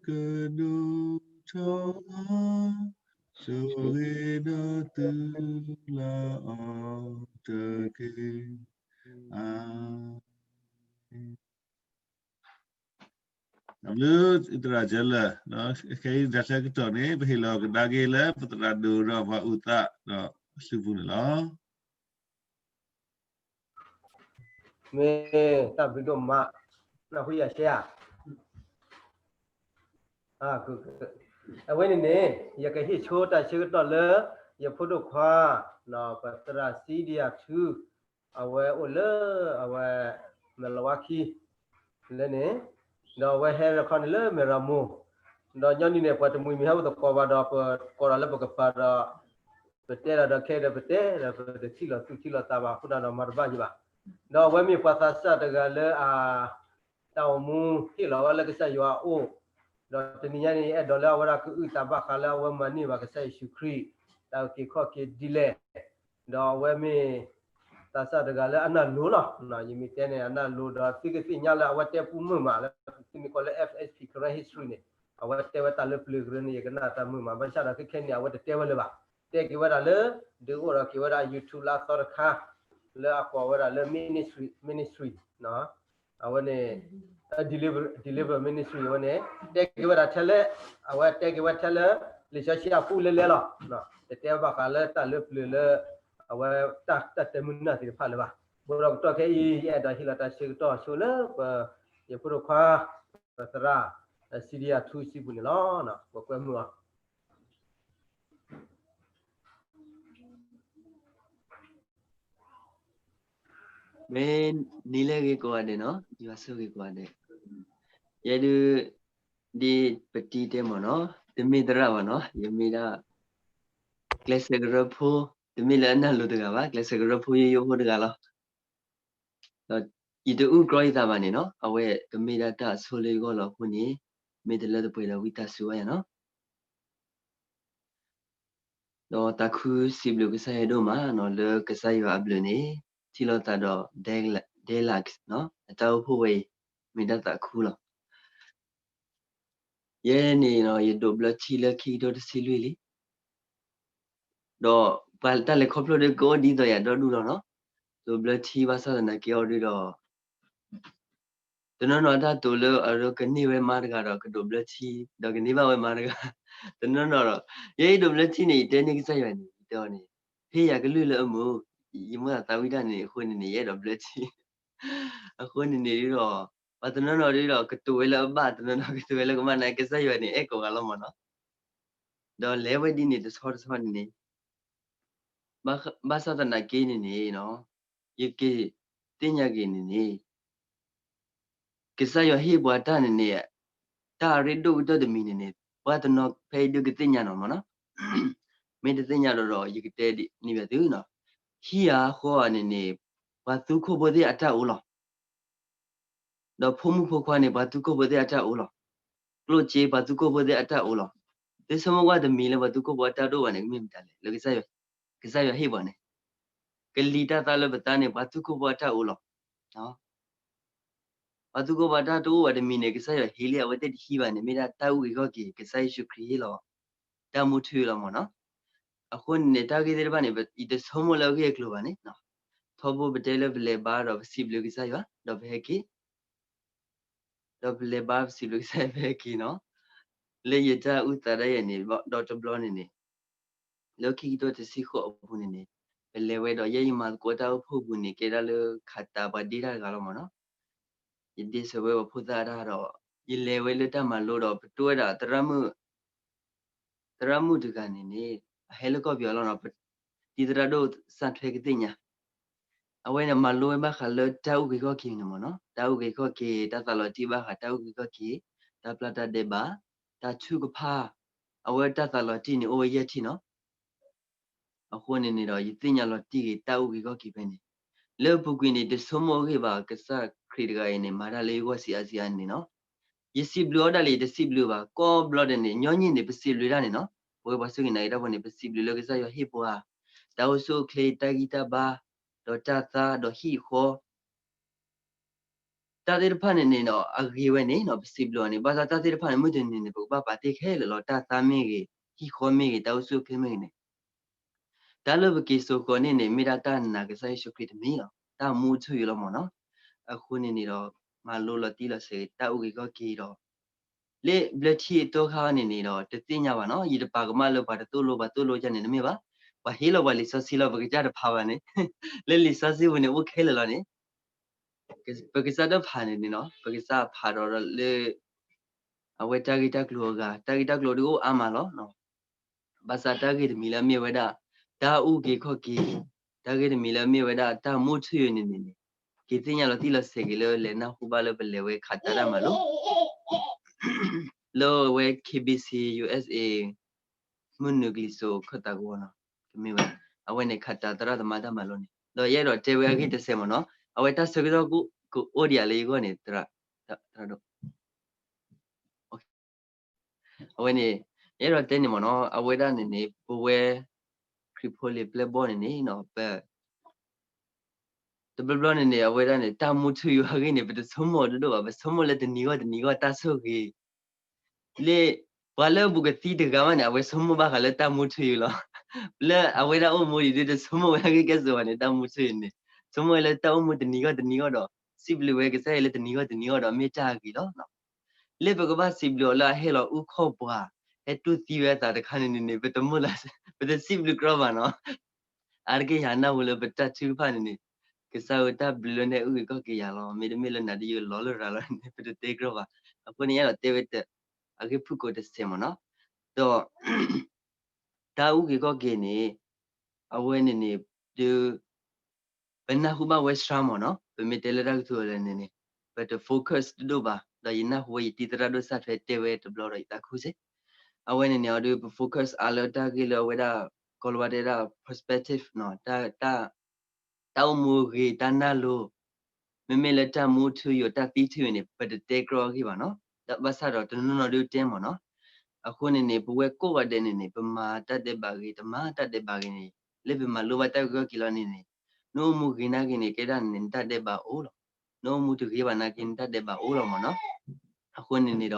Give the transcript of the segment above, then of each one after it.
ကဒိၣ်ထီၣ်လီၤ, ဆိၣ်ဂ့ၤဒီးသုလၢအီၤတက့ၢ်. အၤမ့ၣ်. တၢ်ဘျုးသရၣ်ကဲလၢာ်, ခဲအံၤတၢ်ဆၢကတီၢ်န့ၣ် ပဟ့ၣ်လီၤကဒါက့ၤလၢ ပသရၣ်ဒိၣ်ဒီးပှၤအုၣ်သးဒီးအစုပူၤန့ၣ်လီၤ. မ့ၢ်တၢ်ဘျုးဒိၣ်မး, နၢ်ဟူယၤရှဲဧါ. အဝဲန့ၣ်န့ၣ် ယကဟ့ၣ်ဆိတၢ်ဆၢကတီၢ်လၢ ယဖိဒိၣ်ခွါ ပသရၣ်စံဒံယၤထူ အဝဲအိၣ်လၢအဝဲ မဲၢ်လဝါခံ လၢန့ၣ်, ဒီးအဝဲဟဲရခီန့ၣ်လၢမဲၢ်ရမိၢ်, ဒီးညီနုၢ်န့ၣ် ပှၤတမှံၤမံၤဟဲအိၣ်သကိးဘၣ်ဒီး ပကိးဒီးလၢပကပၤဒီး ပတဲဒီးဒီးခဲဒီးပတဲဒီး ပတထံၣ်လိာ်သူၣ်ထံၣ်လိာ်သးဘၣ်အဃိဒီး မၤတဘၣ်ယံၤဘၣ်. ဒီးအဝဲမ့ၢ်ပှၤသးစၢ်တဂၤလၢအ တၢ်အိၣ်မူဟ့ၣ်လီၤဝဲလၢကစၢ်ယွၤအအိၣ်, ဒီးတနံၤညါန့ၣ် ယအဲၣ်ဒိးလၢအဝဲဒၣ်ကအုၣ်သးဘၣ်ဃးလၢအဝဲမၤန့ၢ်ဘၣ်ကစၢ်ယ့ၣ်ၡူးခရံာ် တၢ်အုၣ်က့ၤခီၣ်က့ၤဒ်လဲၣ်, ဒီးအဝဲမ့ၢ် သးစၢ်တဂၤလၢအနၢ်လိၤလီၤ. ယမ့ၢ်တဲန့ၣ် အနၢ်လိၤဒီးသုကသ့ၣ်ညါလၢအဝဲတဲပူမုာ်မးလၢ သုမ့ၢ်ကွၢ်လၢ F S P Karen History န့ၣ် အဝဲတဲဝဲတၢ်လၢပျၢၤကရၢန့ၣ် ယကနၣ်တၢ်မုာ်မး ဘၣ်ဆၣ်ဒီးခဲခဲန့ၣ် အဝဲတတဲဝဲလၢၤဘၣ်. တဲက့ၤဝဲဒၣ်လၢ ဒုးအိၣ်ဒီးက့ၤဝဲဒၣ် YouTube လၢအသီတခါ လၢအကိးဝဲဒၣ်လၢ ministry ministry အဝဲန့ၣ် deliver deliver ministry အဝဲန့ၣ် တဲက့ၤဝဲဒၣ်ထဲလၢ အဝဲတဲက့ၤဝဲထဲလၢ လံာ်စီဆှံအပူၤလဲလဲလီၤ. တတဲဘၣ်ဃးလၢတၢ်လၢပျၢၤလၢ အဝဲတၢ်တဲမုာ်နၢ်သ့ၣ်တဖၣ်လၢၤဘၣ်. အဃိဒီးကတီၢ်ခဲအံၤ ယအဲၣ်ဒိးဟ့ၣ်လီၤတၢ်ဆၢကတီၢ်ဆိလၢပ ယဖိဒိၣ်ခွါ ပသရၣ် စံဒံယၤထူစုပူၤန့ၣ်လီၤ. ပကွဲမုာ်အီၤ မ့ၢ်နံၤလၢအဂ့ၤကိးဂၤဒဲးနီၤ, ယွၤဆိၣ်ဂ့ၤကိးဂၤဒဲး. ယဲဒုး ဒ်ပတံၤတဲမ့ၢ်နီၤ, တမ့ၢ်သရၣ်ဘၣ်နီၤ, ယမ့ၢ်ဒၣ် ကျဲးစၢးကရၢဖိ, တမ့ၢ်လၢအနၢ်လိၤတဂၤဘၣ်, ကျဲးစၢးကရၢဖိယိယိဖိတဂၤလီၤ. ဒီးယတအုၣ်ကြီယသးဘၣ်န့ၣ်နီၤ, အဝဲကမ့ၢ်ဒၣ်တၢ်အဆိလၢယဂီၢ်လီၤအဃိန့ၣ်, မ့ၢ်တလၢတပှဲၤဒီးဝံသးစူၤဝဲယၤနီၤ. ဒီးသးခုစံးဘျုးကစၢ်ယွၤဒိၣ်မးနီၤ, လၢကစၢ်ယွၤအဘျုးန့ၣ် ထံၣ်လိာ်သးဒီး ဒဲလး နီၤ, အတၢ်အိၣ်ဖှိၣ်ဝဲအံၤ မ့ၢ်ဒၣ်သးခုလီၤ. ယဲန့ၣ်နီၤ, ယဒိးဘျၢထံလၢခံကထိတဆံလွံၢ်လံ. ဒီးပှၤတၢ်လဲၤခီဖျိဒီးကအိၣ်ဒ်သိးယၤဒီဒူၣ်လီၤနီၤ. ဒိးဘျၢထံဘၣ်ဆၣ်သနာ်က့အီၤဒုဒီး တနီၤနီၤတၢ်တိာ်လၢအဒိကန့ၢ်ဝဲမါတဂၤဒီး ကဒိးဘျၢထံ, ဒီးကန့ၢ်ဘၣ်ဝဲမါတဂၤ, တနီၤနီၤဒီး ယဲယဒိးဘျၢထံန့ၣ် ယတဲန့ၢ်ကစၢ်ယွၤန့ၣ် ယတဲအီၤန့ၣ်, ဟ့ၣ်ယၤကလုၢ်လၢအမုာ်, ယမိၣ်သးသးဝံၣ်တၢ်န့ၣ် အဃိန့ၣ်န့ၣ် ယအဲၣ်ဒိးဘျၢထံ. အဃိန့ၣ်န့ၣ်ဒုဒီး ပှၤတနီၤနီၤဒုဒီး ကတိၤဝဲလၢအဘၣ်, တနီၤနီၤကတိၤဝဲလၢကမၣ်န့ၣ် ကစၢ်ယွၤန့ၣ် အဲၣ်ကိးဂၤလီၤမ့ၢ်နီၤ. ဒီးလဲၤဝဲဒ်န့ၣ်တဆီတဆီန့ၣ်န့ၣ် ဘၣ်ဆၣ်သနာ်က့န့ၣ်န့ၣ်, ယက့ၤသ့ၣ်ညါက့ၤန့ၣ်န့ၣ် ကစၢ်ယွၤဟ့ၣ်ပှၤတၢ်န့ၣ်န့ၣ်, တၢ်အရ့ဒိၣ်ကတၢၢ်တမံၤန့ၣ်န့ၣ် ပှၤတနီၤဖဲအံၤဒုကသ့ၣ်ညါနီၤမ့ၢ်နီၤ. မ့ၢ်တသ့ၣ်ညါဒီးဒီး ယကတဲန့ၢ်ဘၣ်သုနီၤ. ဟံၣ်ဧါဃီဧါန့ၣ်န့ၣ် ပှၤသူခိၣ်ဖိသ့ၣ်အတၢ်အိၣ်လီၤ. ဒီးဖိမုၣ်ဖိခွါန့ၣ် ပှၤသူခိၣ်ဖိသ့ၣ်အတၢ်အိၣ်လီၤ. ကျိၣ်စ့ပှၤသူခိၣ်ဖိသ့ၣ်အတၢ်အိၣ်လီၤ. သုဆိကမိၣ်ကွၢ်တမံၤလၢပှၤသူခိၣ်ဖိအတၢ်တအိၣ်ဘၣ်န့ၣ် ကမ့ၢ်မတၤလဲၣ်, လၢကစၢ်ယွၤဟ့ၣ်ပှၤန့ၣ်, ကလံၤတၢ်သၣ်လၢပသးန့ၣ် ပှၤသူခိၣ်ဖိအတၢ်အိၣ်လီၤ. ပှၤသူခိၣ်ဖိအတၢ်တအိၣ်ဘၣ်တမံၤန့ၣ် ကစၢ်ယွၤဟ့ၣ်လံအဝဲသ့ၣ်တဟံးဘၣ်န့ၣ် မ့ၢ်ဒၣ်တၢ်အုၣ်ဂ့ၤခီၣ်က့ၤ ကစၢ်ယ့ၣ်ၡူးခရံာ်ဟ့ၣ်လီၤ တၢ်မူထူလီၤမ့ၢ်နီၤ. အဃိန့ၣ်န့ၣ် တၢ်ဂ့ၢ်သ့ၣ်တဖၣ်န့ၣ် ယတဆိကမိၣ်လၢအဂ့ၢ်အကျိၤဘၣ်န့ၣ်, ထီဘိပတဲလၢပလဲၤဘါဒီးပစံးဘျုးကစၢ်ယွၤ ဒီးပဟဲက့ၤ, ဒီးပလဲၤဘါပစံးဘျုးကစၢ်ယွၤပဟဲက့ၤနီၤ, လၢယတၢ်အုၣ်သးဒၣ်ယဲန့ၣ် ဒီးတဘျီန့ၣ်န့ၣ် လၢခံကထိတဆံဃိးအပူၤန့ၣ်န့ၣ်, ပလဲၤဝဲဒီးယဲယမၤသကိးတၢ်အိၣ်ဖှိၣ်ပူၤန့ၣ် ကဲဒၣ်လၢခးတးပှၤဒ့တၢ်တဂၤလီၤမ့ၢ်နီၤ. ယဒ့ဆၢဝဲပှၤဖိသၣ်အတၢ်ဒီး ယလဲၤဝဲလၢတၢ်မၤလိဒီး ပတိဝဲဒၣ် သရၣ်မုၣ်တဂၤန့ၣ်န့ၣ် အဟဲလၢကီၢ်ပယီၤလီၤနီၤ, ဒ်သရၣ်ဒိၣ်စၣ်ထွဲကသ့ၣ်ညါ အဝဲန့ၣ်မၤလိဝဲဘၣ်ဃးလၢတၢ်အုၣ်ဂ့ၤခီၣ်က့ၤန့ၣ်မ့ၢ်နီၤ, တၢ်အုၣ်ဂ့ၤခီၣ်က့ၤ တၢ်သးလီၤတံၢ်ဘၣ်ဃးတၢ်အုၣ်ဂ့ၤခီၣ်က့ၤ, တၢ်ပျၢ်တၢ်ဒဲးဘး, တၢ်ထုကဖၣ်, အဝဲတၢ်သးလီၤတံၢ်န့ၣ် အိၣ်ဝဲယဲၢ်ထံၣ်နီၤ. အဃိန့ၣ်န့ၣ်ဒီး ယသ့ၣ်ညါလီၤတံၢ်ဂ့ၤတၢ်အုၣ်ဂ့ၤခီၣ်က့ၤဖဲန့ၣ်, လၢအပူၤကွံာ်န့ၣ် တဆိကမိၣ်အဂ့ၢ်ဘၣ် ကစၢ်ခရံာ်တဂၤအံၤန့ၣ် မၤတၢ်လၢယဂီၢ်ဆံးအါဆံးအါန့ၣ်နီၤ. ယစံးဘျုးအီၤဒၣ်လဲာ် ယတစံးဘျုးဘၣ်, ကိးဘျီဒဲးန့ၣ် ညီနုၢ်န့ၣ် ပစံးဘျုးတၢ်န့ၣ်နီၤ, ပဝဲပှၤစူၢ်က့ၤနာ်က့ၤတၢ်ဖိန့ၣ် ပစံးဘျုးလၢကစၢ်ယွၤဟ့ၣ်ပှၤ တၢ်အိၣ်ဆူၣ်အိၣ်ချ့ တၢ်ဂံၢ်တၢ်ဘါ, ဒီးတၢ်သါ ဒီးဟံၣ်ဃီ တၢ် တၢ်သ့ၣ်တဖၣ်န့ၣ်န့ၣ်ဒီး အဂ့ၤဝဲန့ၣ်နီၤ ပစံးဘျုးအီၤန့ၣ် ဘၣ်ဆၣ်တၢ်သ့ၣ်တဖၣ်န့ၣ် မုၢ်တနံၤန့ၣ် ပကဘၣ်ပာ်တ့ၢ်ခဲလၢာ်လီၤ. တၢ်သါမ့ၢ်ဂ့ၤ, ဟံၣ်ဃီမ့ၢ်ဂ့ၤ, တၢ်အိၣ်ဆူၣ်အိၣ်ချ့မ့ၢ်ဂ့ၤန့ၣ် တၢ်လၢပက့ၤစိာ်ဃီၤန့ၣ်န့ၣ် မ့ၢ်ဒၣ်တၢ်နာ်ကစၢ်ယ့ၣ်ၡူးခရံာ်တမံၤလီၤ. တၢ်မူထူယိာ်လီၤမ့ၢ်နီၤ. အဃိန့ၣ်န့ၣ်ဒီး မၤလိလီၤတံၢ်လီၤဆဲးတၢ်အုၣ်က့ၤခီၣ်က့ၤဒီး လၢဘျၢထံအတီခါန့ၣ်န့ၣ်ဒီး တသ့ၣ်ညါဘၣ်နီၤ. ယတပာ်ကမၣ်လၢပှၤတသိၣ်လိပှၤသိၣ်လိကန့ၣ်တမ့ၢ်ဘၣ်. ပှၤဟ့ၣ်လီၤပှၤလံာ်စီဆှံလီၤ ပကစၢ်တဖးဘၣ်န့ၣ် လၢလံာ်စီဆှံပူၤန့ၣ်အိၣ်ခဲလၢာ်လီၤန့ၣ် ပကစၢ်တဖးန့ၣ်န့ၣ်နီၤ ပကစၢ်ဖးဒီးလၢ အဝဲတၢ်ဂ့ၢ်တၢ်ကျိၤအဂၤ တၢ်ဂ့ၢ်တၢ်ကျိၤဒုးအိၣ်အါမးလီၤ. ဘၣ်ဆၣ်တၢ်ဂ့ၢ်တမံၤလၢအမ့ၢ်ဝဲဒၣ် တၢ်အုၣ်က့ၤခီၣ်က့ၤ, တၢ်ဂ့ၢ်တမံၤလၢအမ့ၢ်ဝဲဒၣ် တၢ်မူထူယိာ်န့ၣ်န့ၣ်န့ၣ် က့ၤသ့ၣ်ညါလီၤတံၢ်လီၤဆဲးက့ၤလၢလဲၤနၢ်ဟူဘၣ်လၢပလဲၤဝဲခးတၢ်တၢ်မၤလိ လၢဝဲ KBC USA မုၢ်နုာ်ကလံၤစိးခၢၣ်သးကဝီၤနီၤ ကမ့ၢ်ဝဲ အဝဲန့ၣ်ခးတၢ်သရၣ်သမါတၢ်မၤလိန့ၣ် ဒီးယအဲၣ်ဒိးတဲဝဲအဂ့ၢ်တစဲးမ့ၢ်နီၤ အဝဲတၢ်ဆၢကတီၢ်ကအိၣ်ဒံးဧါလၢယဂီၢ်န့ၣ် သရၣ် သရၣ်ဒိၣ် အဝဲန့ၣ် ယအဲၣ်ဒိးတဲန့ၣ်မ့ၢ်နီၤ အဝဲဒၣ်န့ၣ်န့ၣ် ပဝဲ ခရံာ်ဖိလံာ်ပျဲၢ်ဘီၣ်န့ၣ်န့ၣ်နီၤ ပ တဘျီဘျီန့ၣ်န့ၣ် အဝဲဒၣ်န့ၣ် တၢ်မူထူယိာ်အဂ့ၢ်န့ၣ် ပတဆိကမိၣ်တဒိၣ်ဘၣ် ပဆိကမိၣ်လၢတနံၤဂီၢ်တနံၤဂီၢ်တၢ်ဆိၣ်ဂ့ၤ လၢ ပှၤလၢအဘူးကသံတဂၤမးန့ၣ် အဝဲဆိကမိၣ်ဘၣ်ဃးလၢတၢ်မူထူယိာ်လီၤ. လၢအဝဲဒၣ်အိၣ်မူဒံးဒုးတဆိကမိၣ်ဝဲအဂ့ၢ်ကဲစိၤဘၣ်န့ၣ် တၢ်မူထူယိာ်န့ၣ် ဆိကမိၣ်ဝဲလၢတၢ်အိၣ်မူတနံၤဂီၢ်တနံၤဂီၢ်ဒီး စံးဘျုးဝဲကစၢ်ယွၤလၢတနံၤဂီၢ်တနံၤဂီၢ်ဒီးမ့ၢ်တၢ်အဂ့ၤလီၤ. လၢပကဘၣ်စံးဘျုးအီၤလၢအဟဲလီၤအုၣ်ခီၣ်ပှၤ ဟဲတူၢ်သံဝဲအသးတခါန့ၣ်န့ၣ်န့ၣ် ပတမုာ်လၢ ပတစံးဘျုးကြီဘၣ်နီၤ အါတက့ၢ်ယနၢ်ဟူလၢပတၢ်ထုကဖၣ်န့ၣ်န့ၣ် ကစၢ်ဧၢတၢ်ဘျုးလၢနအုၣ်က့ၤခီၣ်က့ၤယၤလီၤ မ့တမ့ၢ်လၢနၤဒီးယလီၤလၢရၤလီၤန့ၣ် ပတတဲကြီဘၣ်. အဃိန့ၣ် ယအဲၣ်ဒိးတဲဝဲတ အဂ့ၢ်ဖုၣ်ကိာ်တစဲးမ့ၢ်နီၤ ဒီး တၢ်အုၣ်က့ၤခီၣ်က့ၤန့ၣ် အဝဲန့ၣ်န့ၣ် ဒုး ပနၢ်ဟူဘၣ်ဝဲစှၤမ့ၢ်နီၤ ပမ့ၢ်တဲလၢတၢ်ကတိၤလၢန့ၣ်န့ၣ် ပတ focus တဒိၣ်ဘၣ် ဒီးယနၢ်ဟူဝဲယတံၤသရၣ်ဒိၣ်စၢ်ထွဲတဲဝဲတဘျီဒီးယသးခုစ့ၢ် အဝဲန့ၣ်န့ၣ် အဒုး ပ focus အါလၢတၢ်ဂ့ၢ်လၢအဝဲဒၣ် ကီၤလၤဝါတဲဒၣ် perspective နီၤ တၢ် တၢ်အိၣ်မူဂ့ၤတၢ်နၢ်လိၤ မ့မ့ၢ်လၢတၢ်မူထူယိာ်တၢ်သံထူယိာ်န့ၣ် ပတတဲကြီအဂ့ၢ်ဘၣ်နီၤ ဘၣ်ဆၣ်ဒီးတနီၤနီၤဒုးတဲမ့ၢ်နီၤ အဃိန့ၣ်န့ၣ် ပဝဲကိးဂၤဒဲးန့ၣ်န့ၣ် ပမၤတၢ်ဒဲးဘးဂ့ၤ တမၤတၢ်ဒဲးဘးဂ့ၤန့ၣ် လၢပမၤလိဘၣ်တၢ်ဂ့ၢ်ခီၣ်က့ၤလီၤန့ၣ်န့ၣ် နအိၣ်မူဂ့ၤနာ်က့န့ၣ် ကဲဒၣ်န့ၣ် နတၢ်ဒဲးဘးအိၣ်လီၤ. နအိၣ်မူတဂ့ၤဘၣ်နာ်က့ နတၢ်ဒဲးဘးအိၣ်လီၤမ့ၢ်နီၤ အဃိန့ၣ်န့ၣ်ဒီး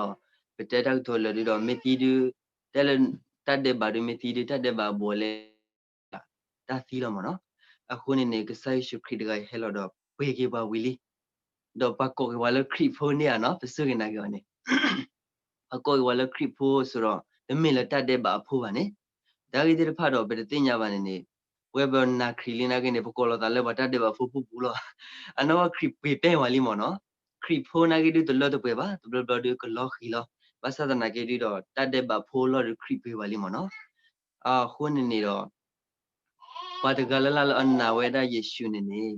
ပတဲတၢ်ကတိၤလၢာ်ဒုးဒီး မ့ၢ်သံဒုး တၢ်လၢ တၢ်ဒဲးဘးဒုးမ့ၢ်သံဒုး တၢ်ဒဲးဘးအဘူးအလဲ တၢ်သံလီၤမ့ၢ်နီၤ. အဃိန့ၣ်န့ၣ် ကစၢ်ယ့ၣ်ၡူးခရံာ်တဂၤအံၤဟဲလီၤဒီး ပှ့ၤက့ၤပှၤဝံၤလံ. ဒီးပှၤကိးက့ၤပှၤလၢခရံာ်ဖိန့ၣ်ဧါနီၤ ပစူၢ်က့ၤနာ်က့ၤအီၤန့ၣ် ပှၤကိးက့ၤပှၤလၢခရံာ်ဖိအသိးဒီး တမ့ၢ်လၢတၢ်ဒဲးဘးအဖိဘၣ်န့ၣ် တၢ်ဂ့ၢ်သ့ၣ်တဖၣ်ဒီး ပတသ့ၣ်ညါဘၣ်န့ၣ်န့ၣ် ပဝဲပနာ်ခရံာ်လံနာ်က့န့ၣ် ပကိးလီၤသးလၢပှၤတၢ်ဒဲးဘးဖိပူၤပူၤလီၤ. အနီၢ်ကီၢ်ခရံာ်ပှ့ၤပဲာ်ဝဲလံမ့ၢ်နီၤ. ခရံာ်ဖိနာ်က့ဒုးတလၢတပှဲၤဘၣ် တဘျီဘျီဒုးကလီဃံၤလီၤ. ဘၣ်ဆၣ်သနာ်က့ဒုးဒီး တၢ်ဒဲးဘးဖိအလီၢ်ဒုးခရံာ်ပှ့ၤဝဲလံမ့ၢ်နီၤ. အဃိန့ၣ်န့ၣ်ဒီး ပှၤတဂၤလၢ်လၢ်လၢအနာ်ဝဲဒၣ်ယ့ၣ်ၡူးန့ၣ်န့ၣ်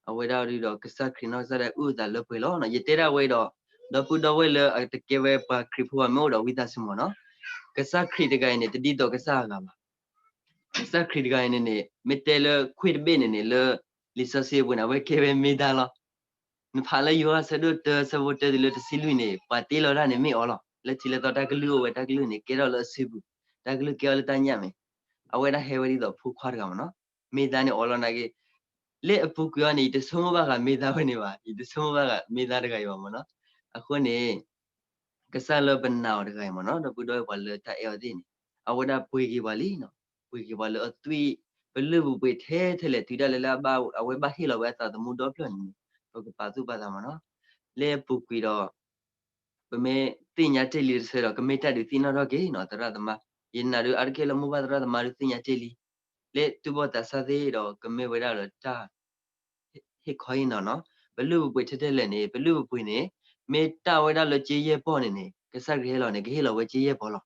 အဝဲဒၣ်ဒုးဒီးကစၢ်ခရံာ်နီၢ်ကစၢ်ဒၣ်အုၣ်အသးလၢပှဲၤလီၤ. ယတဲဒၣ်ဝဲဒီး ဒီပုၢ်ဒီဝဲၢ်လၢအတကဲဝဲပှၤခရံာ်ဖိဘၣ်မ့ၢ်အိၣ်ဒီးဝံသးစူၤမ့ၢ်နီၤ. ကစၢ်ခရံာ်တဂၤအံၤန့ၣ် တဒ်သိးကစၢ်အဂၤဘၣ်. ကစၢ်ခရံာ်တဂၤအံၤန့ၣ်န့ၣ် မ့ၢ်တဲလၢခွံၢ်တဘ့ၣ်န့ၣ်န့ၣ် လၢလံာ်စီဆှံအပူၤန့ၣ် အဝဲကဲဝဲမ့ၢ်ဒါလီၤ. နဖးလၢယိၤဟၣ်ဆၢဒိၣ်တၢ ဆၢဖိတၢတုၤလၢတဆံလွံၢ်န့ၣ် ပှၤတ့လီၤတၢ်န့ၣ်မ့ၢ်အီၤလီၤ. လၢထံးလၢသီတၢ်ကလုၢ်အိၣ်ဝဲ တၢ်ကလုၢ်န့ၣ် ကဲထီၣ်လၢအစုပူၤ, တၢ်ကလုၢ်ကဲထီၣ်လၢတၢ်ညၣ်မဲာ်, အဝဲဒၣ်ဟဲဝဲဒ်သိးဖိခွါတဂၤမ့ၢ်နီၤ. မ့ၢ်ဒါန့ၣ်အီၤလီၤနာ်က့ လၢအပူၤကွံာ်အီၤန့ၣ် ယတဆိကမိၣ်ဘၣ်ဃးမ့ၢ်ဒါဝဲန့ၣ်ဘၣ်, ယတဆိကမိၣ်ဘၣ်ဃးမ့ၢ်ဒါတဂၤအံၤဘၣ်မ့ၢ်နီၤ. အဃိန့ၣ် ကစၢ်လၢပနာ်အီၤတဂၤအံၤမ့ၢ်နီၤ ဒီပုၢ်ဒီဝဲၢ်ပှၤလၢတၢ်အဲၣ်အီၤသ့ၣ်န့ၣ် အဝဲဒၣ်ပှ့ၤက့ၤပှၤလံနီၤ, ပှ့ၤက့ၤပှၤလၢအသွံၣ်, ပလုၢ်ပပှ့ၤထဲထဲလဲၣ် တုၤဒၣ်လဲာ်လၢအဝဲဘၣ်ဟ့ၣ်လီၤဝဲအသးသမူဒီဖျၢၣ်န့ၣ်န့ၣ် ပကပာ်သူၣ်ပာ်သးမ့ၢ်နီၤ. လၢအပူၤကွံာ်ဒီး ပမ့ၢ်သ့ၣ်ညါတ့ၢ်လံတဆၢဒီး ကမ့ၢ်တၢ်ဒုးသ့ၣ်နီၣ်ထီၣ်က့ၤနီၤ သရၣ်သမါ, ယနာ်ဒုးအါတက့ၢ်လၢမိၢ်ပၢ်သရၣ်သမါဒုးသ့ၣ်ညါတ့ၢ်လံ, လၢတူၢ်ဘီၣ်သးစၢ်သ့ၣ်ဒီး ကမ့ၢ်ဝဲဒၣ်လၢတၢ် ဟ့ၣ်ခီအံၤနီၤနီၤ, ပလုၢ်ပပှ့ၤထဲထဲလဲၣ်န့ၣ် ပလုၢ်ပပှ့ၤန့ၣ် မ့ၢ်တၢ်ဝဲဒၣ်လၢကၠ့ယဲၢ်ပီၢ်န့ၣ်န့ၣ် ကစၢ်ခရံာ်ဟဲလီၤန့ၣ် ကဟ့ၣ်လီၤဝဲကၠ့ယဲၢ်ပီၢ်လီၤ.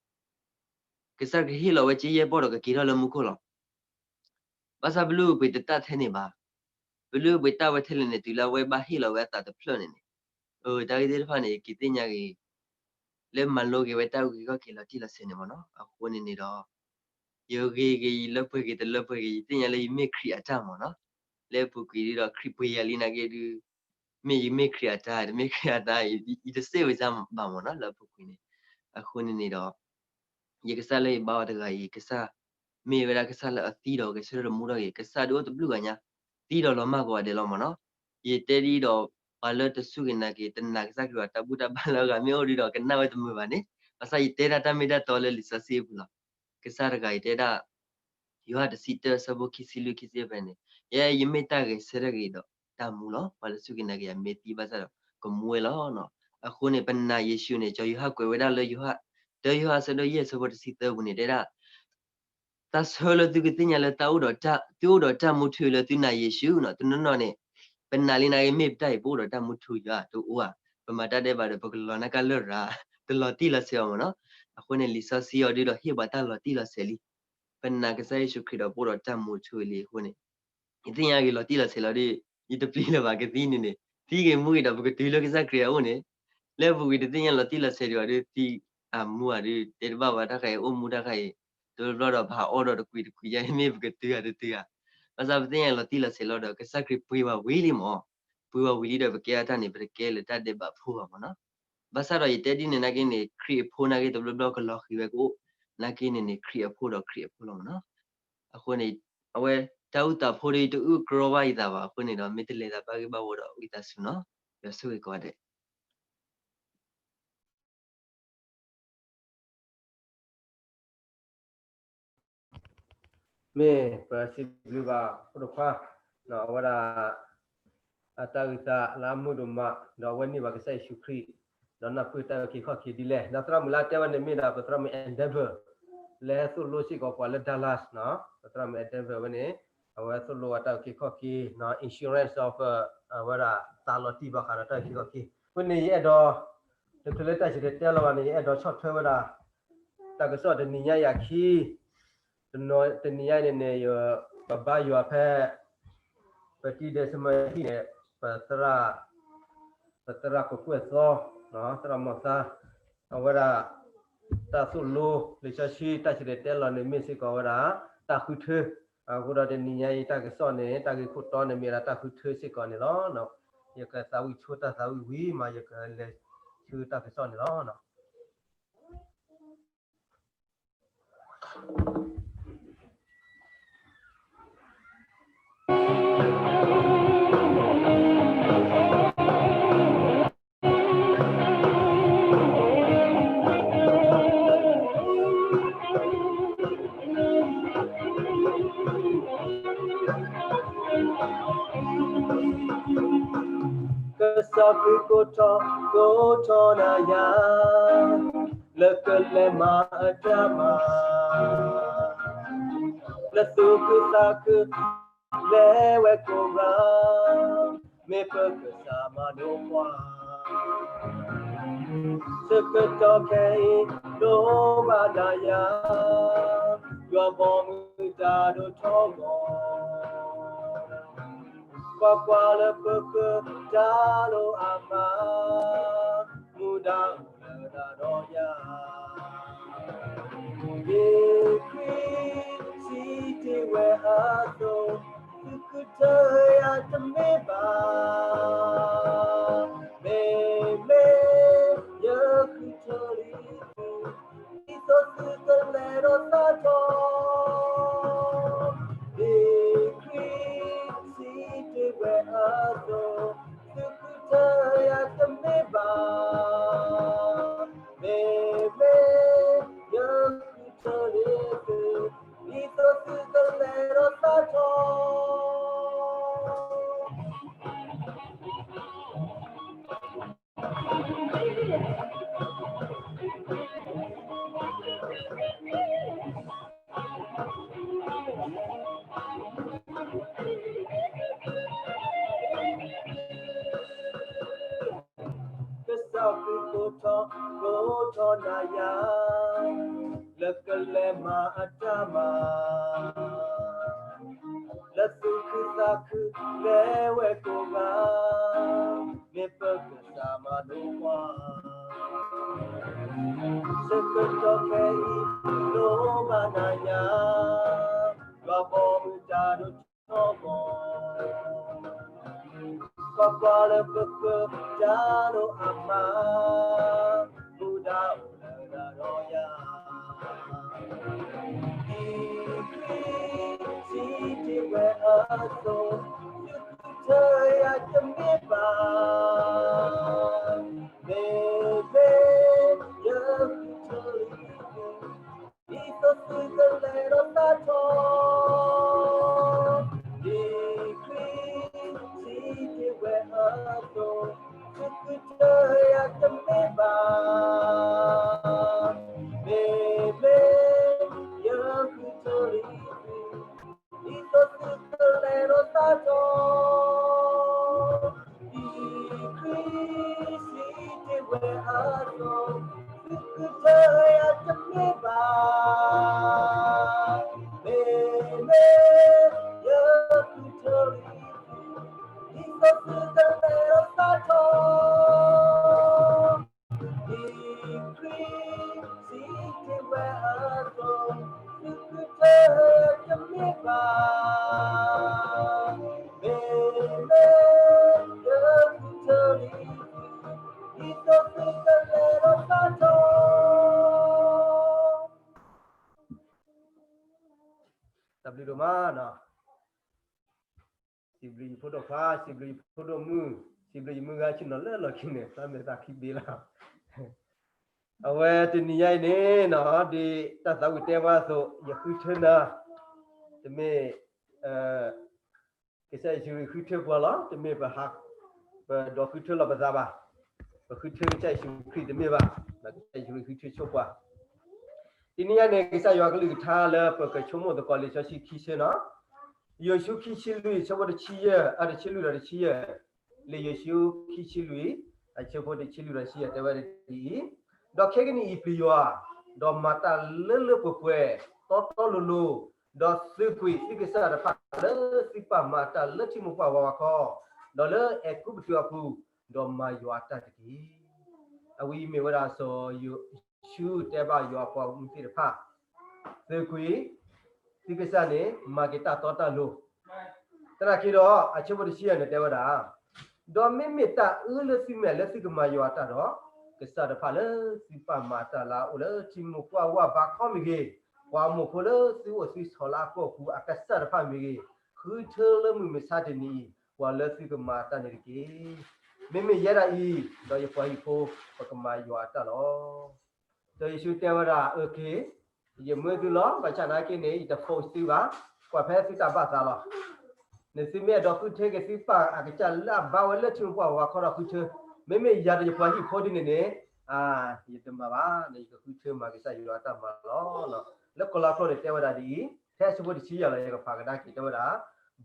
ကစၢ်ခရံာ်ဟ့ၣ်လီၤဝဲကၠ့ယဲၢ်ပီၢ်ဒီးကက့ၤထီၣ်လၢမူခိၣ်လီၤ. ဘၣ်ဆၣ်ပလုၢ်ပပှ့ၤတတၢ်ထဲန့ၣ်ဘၣ်. ပလုၢ်ပပှ့ၤတၢ်ဝဲထဲလဲၣ်န့ၣ် တုၤလၢအဝဲဘၣ်ဟ့ၣ်လီၤဝဲအသးတဖျၢၣ်န့ၣ်န့ၣ်, တၢ်ဂ့ၢ်သ့ၣ်တဖၣ်န့ၣ် က့ၤသ့ၣ်ညါက့ၤ လၢမၤလိက့ၤဝဲတၢ်အုၣ်က့ၤခီၣ်က့ၤလီၤတံၢ်လီၤဆဲးန့ၣ်မ့ၢ်နီၤ. အဃိန့ၣ်န့ၣ်ဒီး ယဂ့ၤဂ့ၤ ယလၢပှဲၤဂ့ၤ တလၢပှဲၤဂ့ၤ ယသ့ၣ်ညါလၢယမ့ၢ်ခရံာ်အတၢ်မ့ၢ်နီၤ. လၢအပူၤကွံာ်ဒုးဒီး ခရံာ်ပှ့ၤယၤလံနာ်က့ဒုး မ့ၢ်ယမ့ၢ်ခရံာ်အတၢ် တမ့ၢ်ခရံာ်အတၢ် ယတစ့ၢ်ဝဲစၢ်ဘၣ်မ့ၢ်နီၤ လၢအပူၤကွံာ်န့ၣ်. အဃိန့ၣ်န့ၣ်ဒီး ယကစၢ်လၢယဘါအီၤတဂၤအံၤ ကစၢ် မ့ၢ်ဝဲဒၣ်ကစၢ်လၢအသံဒီးကဆၢထၢၣ်တမူထီၣ်က့ၤ ကစၢ်ဒုးအိၣ်တဘျုးဂၤညါ သံဒီးလီၤမၢ်ကိးဂၤဒဲးလီၤမ့ၢ်နီၤ. ယတဲဒ်ဒီး ပှၤလၢတစူၢ်က့ၤနာ်က့ၤ တနာ်ကစၢ်ခရံာ်ဘၣ် တၢ်ဘူၣ်တၢ်ဘါလၢအဂၤမ့ၢ်အိၣ်ဒီး ကနၣ်ဝဲတမုာ်ဘၣ်န့ၣ်, ဘၣ်ဆၣ်ယတဲဒၣ်တၢ်မ့ၢ်တၢ်တီလၢလံာ်စီဆှံအပူၤလီၤ. ကစၢ်တဂၤအံၤတဲဒၣ် ယိၤဟၣ်တဆံတၢ ဆၢဖိခံဆံလွံၢ် ခံဆံဖဲန့ၣ်, ယဲယမ့ၢ်တၢ်ဂဲၤဆၢထၢၣ်က့ၤဒီးတၢ်မူလီၤ. ပှၤလၢစူၢ်က့ၤနာ်က့ၤယၤမ့ၢ်သံဘၣ်ဆၣ်ဒီး ကမူဝဲလီၤ. အဃိန့ၣ် ပနာ်ယ့ၣ်ၡူးန့ၣ် စီၤယိၤဟၣ်ကွဲးဝဲဒၣ်လၢယိၤဟၣ် တၢယိၤဟၣ်အဆၢဒိၣ်ယဲၢ် ဆၢဖိတဆံသၢပူၤန့ၣ် တဲဒၣ် တၢ်ဆၢလၢသုကသ့ၣ်ညါလၢတၢ်အိၣ်ဒီးတၢ် သုအိၣ်ဒီးတၢ်မူထူလၢသုနာ်ယ့ၣ်ၡူးနီၤ, တနီၤနီၤန့ၣ် ပနာ်လံနာ်က့ၤမ့ၢ်ပတၢ်အံၤ ပအိၣ်ဒီးတၢ်မူထူယွၤတအိၣ်ဧါ, ပမၤတၢ်ဒဲးဘးဒီး ပကလီၤနၢ်ကၢ်လၢရၤ တလီၤတံၢ်လီၤဆဲးအီၤမ့ၢ်နီၤ. အဃိန့ၣ် လံာ်စီဆှံအီၤဒုဒီးဟ့ၣ်ပှၤတၢ်လီၤတံၢ်လီၤဆဲးလံ. ပနာ်ကစၢ်ယ့ၣ်ၡူးခရံာ်ဒီးပအိၣ်ဒီးတၢ်မူထူလံအဃိန့ၣ် ယသ့ၣ်ညါက့ၤလီၤတံၢ်လီၤဆဲးလီၤဒီး ယတပျံၤလၢၤဘၣ် ကသံန့ၣ်န့ၣ် သံဂ့ၤမူဂ့ၤဒီး ပကတုၤလၢကစၢ်ခရံာ်အအိၣ်န့ၣ်, လၢပူၤကွံာ်တသ့ၣ်ညါလီၤတံၢ်လီၤဆဲးဒံးဘၣ်ဒီး သံအမူအီၤဒီး တဲတဘၣ်ဘၣ်တၢ်ခါအံၤ အိၣ်မူတၢ်ခါအံၤ တဘျီဘျီဒီး ပဟးအီၣ်ဒီးတကွံာ်တကွံာ်ယါ မ့ၢ်ပကတုၤဂၤတတုၤဂၤ, ဘၣ်ဆၣ်ပသ့ၣ်ညါလီၤတံၢ်လီၤဆဲးလီၤဒီး ကစၢ်ခရံာ်ပှ့ၤဝဲဝံၤလံမး, ပှ့ၤဝဲဝံၤလံဒီး ပကဲအတၢ်န့ၣ် ပတကဲလၢတၢ်ဒဲးဘးဖိဘၣ်မ့ၢ်နီၤ. ဘၣ်ဆၣ်ဒီးယတဲဒ်န့ၣ်နာ်က့န့ၣ် ခရံာ်အဖိနာ်က့တဘျီဘျီကလီၤဃံၤဝဲကအိၣ်, နာ်က့န့ၣ်န့ၣ် ခရံာ်အဖိဒီးခရံာ်အဖိလီၤမ့ၢ်နီၤ. အဃိန့ၣ် အဝဲတၢ်အုၣ်သးဖိဒီး ယတအုၣ်ကရီဘၣ်ယသးဘၣ်အဃိန့ၣ်ဒီး မ့ၢ်တလဲၤသးဘၣ်ဂ့ၢ်ဘၣ်ဝီဒီး ဝံသးစူၤနီၤ, ယွၤဆိၣ်ဂ့ၤကိးဂၤဒဲး. မ့ၢ်ပစံးဘျုးဘၣ်ဖိဒိၣ်ခွါ အဝဲဒၣ် အတၢ်ဂံၢ်စၢ်လၢအမုာ်ဒိၣ်မး ဒီးအဝဲန့ၢ်ဘၣ်ကစၢ်ယ့ၣ်ၡူးခရံာ် ဒီးနၢ်ပၢၢ်တၢ်အုၣ်က့ၤခီၣ်က့ၤဒ်လဲၣ်. ဒီးသရၣ်မုၣ်လၢအတဲဝဲန့ၣ်မ့ၢ်ဒၣ် ပသရၣ်မုၣ် Endeavor လၢသိၣ်လိစ့ၢ်ကီးပှၤလၢ Dallas နီၤ, ပသရၣ်မုၣ် Endeavor ဝဲန့ၣ် အဝဲသိၣ်လိဝဲတၢ်အုၣ်က့ၤခီၣ်က့ၤ insurance of အဝဲဒၣ်သးလီၤတံၢ်ဘၣ်ဃးဒီးတၢ်အုၣ်က့ၤခီၣ်က့ၤ. အဃိန့ၣ် ယအဲၣ်ဒိး တချုးလၢတၢ်စံၣ်တဲၤတဲလီၤဘၣ်န့ၣ် ယအဲၣ်ဒိးဆီၣ်ထွဲဝဲဒၣ် တၢ်ကစီၣ်တနံၤညါအံၤအခံ တနံၤညါအံၤန့ၣ်န့ၣ် ပဘါယွၤဖဲ ပတံၤဒဲးစမၢဟံၣ်န့ၣ် ပသရၣ် ပသရၣ်ကကွဲၢ်သီ သရၣ်မီၢ်သါ အဝဲဒၣ် တၢ်သိၣ်လိ လံာ်စီဆှံ တၢ်စံၣ်တဲၤတဲလီၤန့ၣ် မ့ၢ်စ့ၢ်ကီးဝဲဒၣ် တၢ်ဃုထၢ အဃိဒီးတနံၤညါအံၤ တၢ်ကစီၣ်န့ၣ် တၢ်ဂ့ၢ်ခိၣ်တီန့ၣ် မ့ၢ်ဝဲဒၣ်တၢ်ဃုထၢစ့ၢ်ကီးန့ၣ်လီၤ. ယကသးဝံၣ်ဆိတၢ်သးဝံၣ်ဝံၤမး ယကလဲၤဆှၢတၢ်ကစီၣ်န့ၣ်လီၤ. ကစၢ်ခရံာ်ကိးထီၣ် ကိးထီၣ်နၤယၤ လၢကလဲၤမၤအတၢ်မၤ လၢသူၣ်ခုသးခု လဲၤဝဲကိးဂၤ မ့ၢ်ပကစၢ်မၤလိပှၤ ဆၢကတီၢ်ခဲအံၤ လိၣ်ဘၣ်နၤယၤ ယွၤဘီမုၢ်တၢ်ဒိၣ်ထီၣ်ဂီၤ ကွၢ်ကွၢ်လၢပဃၢၤတၢ်လိၣ်အမၤ မူဒါအိၣ်လၢနၤဒီးယၤ ဒ်ခရံာ်စံးတ့ၢ်ဝဲအသိး သုဃုထၢယၤတမ့ၢ်ဘၣ် မ့မ့ၢ်ယဃုထၢလံ ဒ်သိးသုကလဲၤဒီးသးထီၣ် ဒ်ခရံာ်စံးတ့ၢ်ဝဲအသိး သုဃုထၢယၤတမ့ၢ်ဘၣ် မ့မ့ၢ်ယဃုထၢလံသု ဒ်သိးသုကလဲၤဒီးသးထီၣ် ကစၢ်ခရံာ်ကိးထီၣ် ကိးထီၣ်နၤယၤ လၢကလဲၤမၤအတၢ်မၤ လၢသူၣ်ခုသးခု လဲၤဝဲကိးဂၤ မ့ၢ်ပကစၢ်မၤလိပှၤ ဆၢကတီၢ်ခဲအံၤ လိၣ်ဘၣ်နၤယၤ ယွၤဘီမုၢ်တၢ်ဒိၣ်ထီၣ်ဂီၤ ကွၢ်ကွၢ်လၢပဃၢၤတၢ်လိၣ်အမၤ မူဒါအိၣ်လၢနၤဒီးယၤ ဒ်ခရံာ်စံးတ့ၢ်ဝဲအသိး သုဃုထၢ ယဃုထၢယၤတမ့ၢ်ဘၣ်, မ့မ့ၢ်ယဃုထၢလံ ဒ်သိးသုကလဲၤဒီးသးထီၣ်, ဒ်ခရံာ်စံးတ့ၢ်ဝဲအသိး, သုဃုထၢယၤတမ့ၢ်ဘၣ်, မ့မ့ၢ်ယဃုထၢလံ ဒ်သိးသုကလဲၤဒီးသးထီၣ်, ဒ်ခရံာ်စံးတ့ၢ်ဝဲအသိး, သုဃုထၢယၤတမ့ၢ်ဘၣ်, မ့မ့ၢ်ယဃုထၢလံ ဒ်သိးသုကလဲၤဒီးသးထီၣ်, ဒ်ခရံာ်စံးတ့ၢ်ဝဲအသိး, သုဃုထၢယၤတမ့ၢ်ဘၣ်, မ့မ့ၢ်ယဃုထၢလံ ဒ်သိးသုကလဲၤဒီးသးထီၣ်. တၢ်ဘျုးဒိၣ်မးနီၤ. စံးဘျုးယဖိဒိၣ်ခွါ, စံးဘျုးယဖိဒိၣ်မုၣ်, စံးဘျုးယမုၢ်ဂၤဆ့ၣ်နီၤလၢလီၢ်ခံန့ၣ် သးမဲာ်သးခံဘ့လီၤ. အဝဲတနံၤညါအံၤန့ၣ်နီၤ, ဒ်တၢ်သးဝံၣ်တဲဝဲအသိး, ယဃုထၢနၤ, တမ့ၢ် ကစၢ်ယ့ၣ်ၡူးခရံာ်ဃုထၢပှၤလီၤ, တမ့ၢ်ပဟး, ပဒိးဃုထၢလီၤပသးဘၣ်, ပဃုထၢကစၢ်ယ့ၣ်ၡူးခရံာ်တမ့ၢ်ဘၣ်, ကစၢ်ယ့ၣ်ၡူးခရံာ်ဃုထၢဆိပှၤ. တနံၤညါန့ၣ် ကစၢ်ယွၤကလုၢ်ကထါလၢပကဆိကမိၣ်သကိးလံာ်စီဆှံခံဆၢနီၤ, ယိၤၡူခံဆံလွံၢ် အဆၢဖိတဆံယဲၢ်, အတဆံလွံၢ်ဒီးတဆံယဲၢ်, လံာ်ယိၤၡူခံဆံလွံၢ်, အဆၢဖိတဆံလွံၢ်ဒီးတဆံယဲၢ်တဲဝဲဒ်အံၤ, ဒီးခဲကနံၣ်အံၤပျံၤယွၤ, ဒီးမၤတၢ်လၢလၢပှဲၤပှဲၤ, တီတီလိၤလိၤ, ဒီးသုးကွံာ်သုကစၢ်တဖၣ်လၢသုပာ်မၤတၢ်လၢထံမိၢ်ပှၢ်ဝၤဝၤခီ, ဒီးလၢအဲၤကူပတူးအပူၤ, ဒီးမၤယွၤအတၢ်တက့ၢ်. အဝဲအံၤမ့ၢ်ဝဲဒၣ်စီၤယိၤၡူတဲဘၣ်ယွၤအပှၤဂီၢ်မုၢ်သ့ၣ်တဖၣ်, သုးကွံာ်သုကစၢ်န့ၣ် မၤက့ၤတၢ်တီတၢ်လိၤ. သနာ်က့ဒီး အဆၢဖိတဆံယဲၢ်န့ၣ်တဲဝဲဒၣ်, ဒီးမ့မ့ၢ်တၢ်အၢလၢသုမဲာ်လၢသုကမၤယွၤအတၢ်ဒီး, ကစၢ်တဖၣ်လၢသုပာ်မၤတၢ်လၢအအိၣ်လၢထံမိၢ်ပှၢ်ဝၤဘးခီမ့ၢ်ဂ့ၤ, ပှၤမိၢ်ဖိလၢသုအိၣ်သုဆီၣ်လၢအကီၢ်ပူၤအကစၢ်တဖၣ်မ့ၢ်ဂ့ၤ, ဃုထၢလၢမုၢ်မဆါတနံၤအံၤ ပှၤလၢသုကမၤအတၢ်န့ၣ်တက့ၢ်. မ့မ့ၢ်ယဲဒၣ်အံၤ, ဒီးယပှၤဟံၣ်ဖိ ပကမၤယွၤအတၢ်လီၤ. ဒီးယ့ၣ်ၡူးတဲဝဲဒၣ်, အၢ က့ၤ, ယမၢသုလီၤ, ဘၣ်ဆၣ်နာ်က့န့ၣ် ယတ force သုဘၣ်, ကွၢ်ဖဲသုတၢ်ဘၣ်သးလီၤ. နသုမ့ၢ်အဲၣ်ဒိးဃုထၢက့ၤသုပၢ်အကစၢ်လၢအဘါဝဲလၢထံမိၢ်ပှၢ်ဝၤခီဒီးဃုထၢ, မ့မ့ၢ်ယၤဒီးယပှၤဟံၣ်ဖိဒ်န့ၣ်န့ၣ်, ယတမၤဘၣ်, ယကဃုထၢမၤကစၢ်ယွၤအတၢ်မၤလီၤ. လၢကီၤလၤကျိာ်န့ၣ်တဲဝဲဒၣ်ဒ်အံၤ, ဖဲအဆၢဖိတဆံယဲၢ်လီၤ ယကဖးကဒါက့ၤတဲဝဲဒၣ်,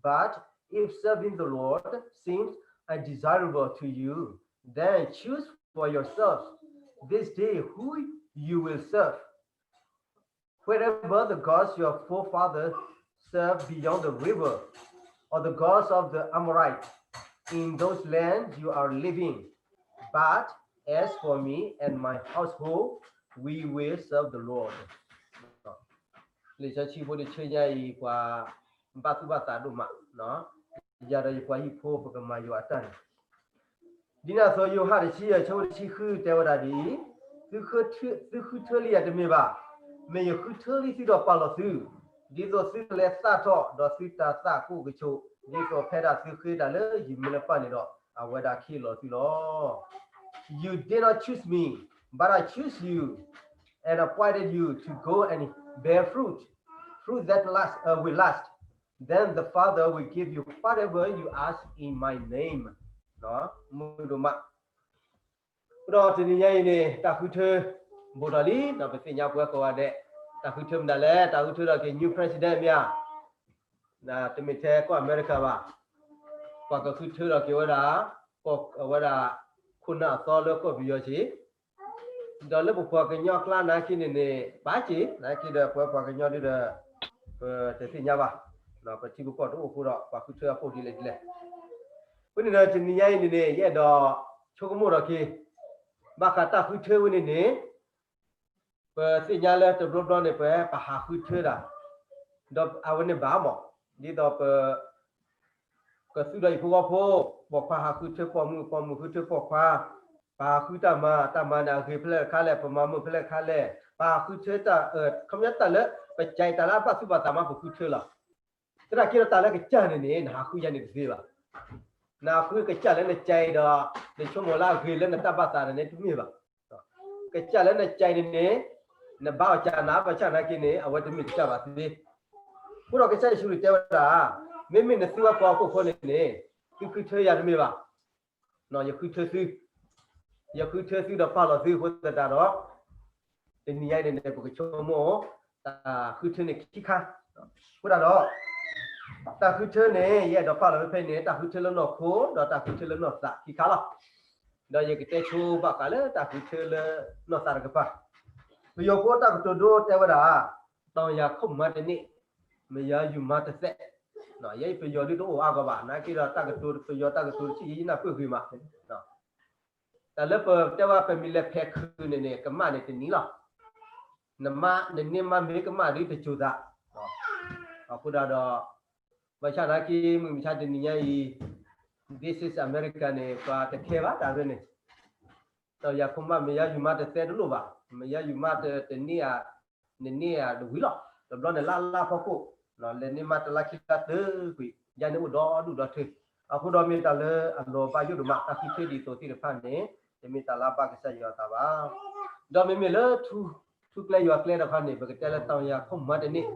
But if serving the Lord seems undesirable to you, then choose for yourselves this day who you will serve, whether the gods your forefathers served beyond the river, or the gods of the Amorites in those lands you are living. But as for me and my household, we will serve the Lord. လံာ်စီဆှံဖိတဆၢညါအံၤ ပှၤဘၣ်သူၣ်ဘၣ်သးဒိၣ်မး, ယၤဒီးယပှၤဟံၣ်ဖိ ပကမၤယွၤအတၢ်န့ၣ် ဒ်န့ၣ်အသိး ယိၤဟၣ်တဆံယဲၢ် အဆၢဖိတဆံဃု တဲဝဲဒၣ်ဒ်အံၤ, သုဃုထၢလံယၤတမ့ၢ်ဘၣ်, မ့ၢ်ယဃုထၢလံသုဒီးပာ်လီၤသု, ဒ်သိးသုကလဲၤသးထီၣ် ဒီးသုတၢ်သးကအိၣ်ကဆိး, ဒ်သိးဖဲဒၣ်သုဃ့တၢ်လၢယမံၤလၢပၢ်န့ၣ်ဒီး အဝဲဒၣ်ကဟ့ၣ်လီၤသုလီၤ. You did not choose me, but I choose you and appointed you to go and bear fruit, fruit that last, uh, will last. Then the Father will give you whatever you ask in my name. မုာ်ဒိၣ်မး ဒီးတနံၤညါအံၤန့ၣ် တၢ်ဃုထၢဘူးထီၣ်လံ, ဒီးပသ့ၣ်ညါပဝဲကိးဂၤဒဲး, တၢ်ဃုထၢမနုၤလဲၣ်, တၢ်ဃုထၢထီၣ်က့ၤ new president မ့ၢ်ဧါ, တမ့ၢ်ထဲကီၢ်အမဲရကၤဘၣ်, ပှၤကဃုထၢထီၣ်က့ၤဝဲဒၣ်, ကီၢ်ဝဲဒၣ် ခိၣ်နၢ်အသီလၢကီၢ်ပယီၤဆ့ ဒီးလၢပပှၤကညီအကျါနာ်က့န့ၣ်န့ၣ် ဘၣ်က့ၤ နာ်က့ဒီး ပဝဲပှၤကညီဒ်ဒီး ပတသ့ၣ်ညါဘၣ်, ပထံပကီၢ်တအိၣ်အဃိဒီး ပှၤဃုထၢအဖှိၣ်ဒ်လဲၣ်ဒ်လဲၣ်. အဃိန့ၣ်ဒီးတနံၤညါအံၤန့ၣ်န့ၣ် ယအဲၣ်ဒိးဆိကမိၣ်ထီၣ်က့ၤ ဘၣ်ဃးတၢ်ဃုထၢဝဲန့ၣ်န့ၣ် ပသ့ၣ်ညါလၢတဘျီဘျီန့ၣ် ပ ပဟးဃုထၢတၢ်, ဒီးအဝဲန့ၣ်ဘၣ်မး, ဒ်သိးပ ကသူဒီးဟံၣ်ဖိဃီဖိ, ပိာ်ခွါဟးဃုထၢပိာ်မုၣ်, ပိာ်မုၣ်ဃုထၢပိာ်ခွါ, ပဟးဃုတၢ်မၤ, တၢ်မၤန့ၣ်အဂ့ၤဖဲလဲၣ်တခါလဲၣ်, ပမၤမုာ်ဖဲလဲၣ်တခါလဲၣ်, ပဟးဃုထၢတၢ်, ခီပညီတၢ်လၢပကဲတၢ်လၢအဘၣ်သူၣ်ဘၣ်သးမးပဃုထၢလီၤ. သနာ်က့ဒီးတၢ်လၢကစၢ်န့ၣ်န့ၣ် နဟးဃုယၤန့ၣ်တသ့ဘၣ်. နဃုကစၢ်လၢနကဲအံၤဒီး နဆိကမိၣ်လၢအဂ့ၤလၢနတၢ်ဘၣ်သးန့ၣ်တမ့ၢ်ဘၣ်. ကစၢ်လၢနကဲအံၤန့ၣ်န့ၣ် နဘါအီၤကနၣ် ဘၣ်ဆၣ်သနာ်က့န့ၣ် အဝဲတမ့ၢ်ကစၢ်ဘၣ်သ့. အဃိဒီးကစၢ်ယ့ၣ်ၡူးခရံာ်တဲဝဲဒၣ်, မ့မ့ၢ်နသုဝဲပှၤဟီၣ်ခိၣ်ဖိန့ၣ်န့ၣ် သုဃုထၢယၤတမ့ၢ်ဘၣ်. ယဃုထၢသု, ယဃုထၢသုဒီးပာ်လီၤသုအဃိသတးဒီး တနံၤညါအံၤန့ၣ် ပကဆိကမိၣ် တၢ်ဃုထၢန့ၣ်ခံခါ. အဃိသတးဒီး တၢ်ဃုထၢန့ၣ် ယအဲၣ်ဒိးပာ်လီၤဖဲဖဲန့ၣ် တၢ်ဃုထၢလၢနီၢ်ခိ ဒီးတၢ်ဃုထၢလၢနီၢ်သးခံခါလီၤ. ဒီးယကတဲဆိဘၣ်ဃးလၢတၢ်ဃုထၢလၢနီၢ်သးတကပၤ, ပယီၤဖိတၢ်ကတိၤဒိတဲဝဲဒၣ်, တၢ်ယၤခိၣ်မၤတန့ၢ်, မယၤယုၢ်မၤတသဲး. ယဲအံၤပယီၤဒုတအိၣ်အါဂီၢ်ဘၣ်, နာ်က့ဒီးတၢ်ကတိၤပယီၤတၢ်ကတိၤတဆံးယနၢ်ပၢၢ်ဂ့ၤမး. တၢ်လၢပတဲဝဲပမ့ၢ်လဲၤဖဲးခုးန့ၣ်န့ၣ် ကမၣ်န့ၣ်တနံၤလီၤ. နမါ နန့ၢ်မါမ့ၢ်ကမၣ်ဒ်တစိၤသး. အဃိသတးဒီး ဘၣ်ဆၣ်သနာ်က့ မုၢ်မဆါတနံၤညါအံၤ This is America န့ၣ် ပှၤတခဲဘၣ်တၢ်ရ့န့ၣ် တၢ်ယၤခိၣ်မၤ မယၤယုၢ်မၤတသဲတလိၣ်ဘၣ်, မယၤယုၢ်မၤတန့ၢ်ဧါ, နန့ၢ်ဧါတဝံၤလီၤ. တဘျီန့ၣ်လၢ်လၢ်ဖီခိၣ် လဲၤန့ၢ်မါတလါခံလါတၢကွံာ် ယၤန့ၣ်အိၣ်ဒီဒူၣ်ဒီထၢ. အဃိဒီးမ့ၢ်တၢ်လၢအလီၤဘၣ်ယိၣ်ဒိၣ်မး တၢ်ဃုထၢဒ်သိးသ့ၣ်တဖၣ်န့ၣ် တမ့ၢ်တၢ်လၢအဘၣ်ကစၢ်ယွၤအသးဘၣ်. ဒီးမ့မ့ၢ်လၢ ထူကျဲယွၤကျဲတခီန့ၣ် ပကတဲလၢတၢ်ယၤခိၣ်မၤတန့ၢ်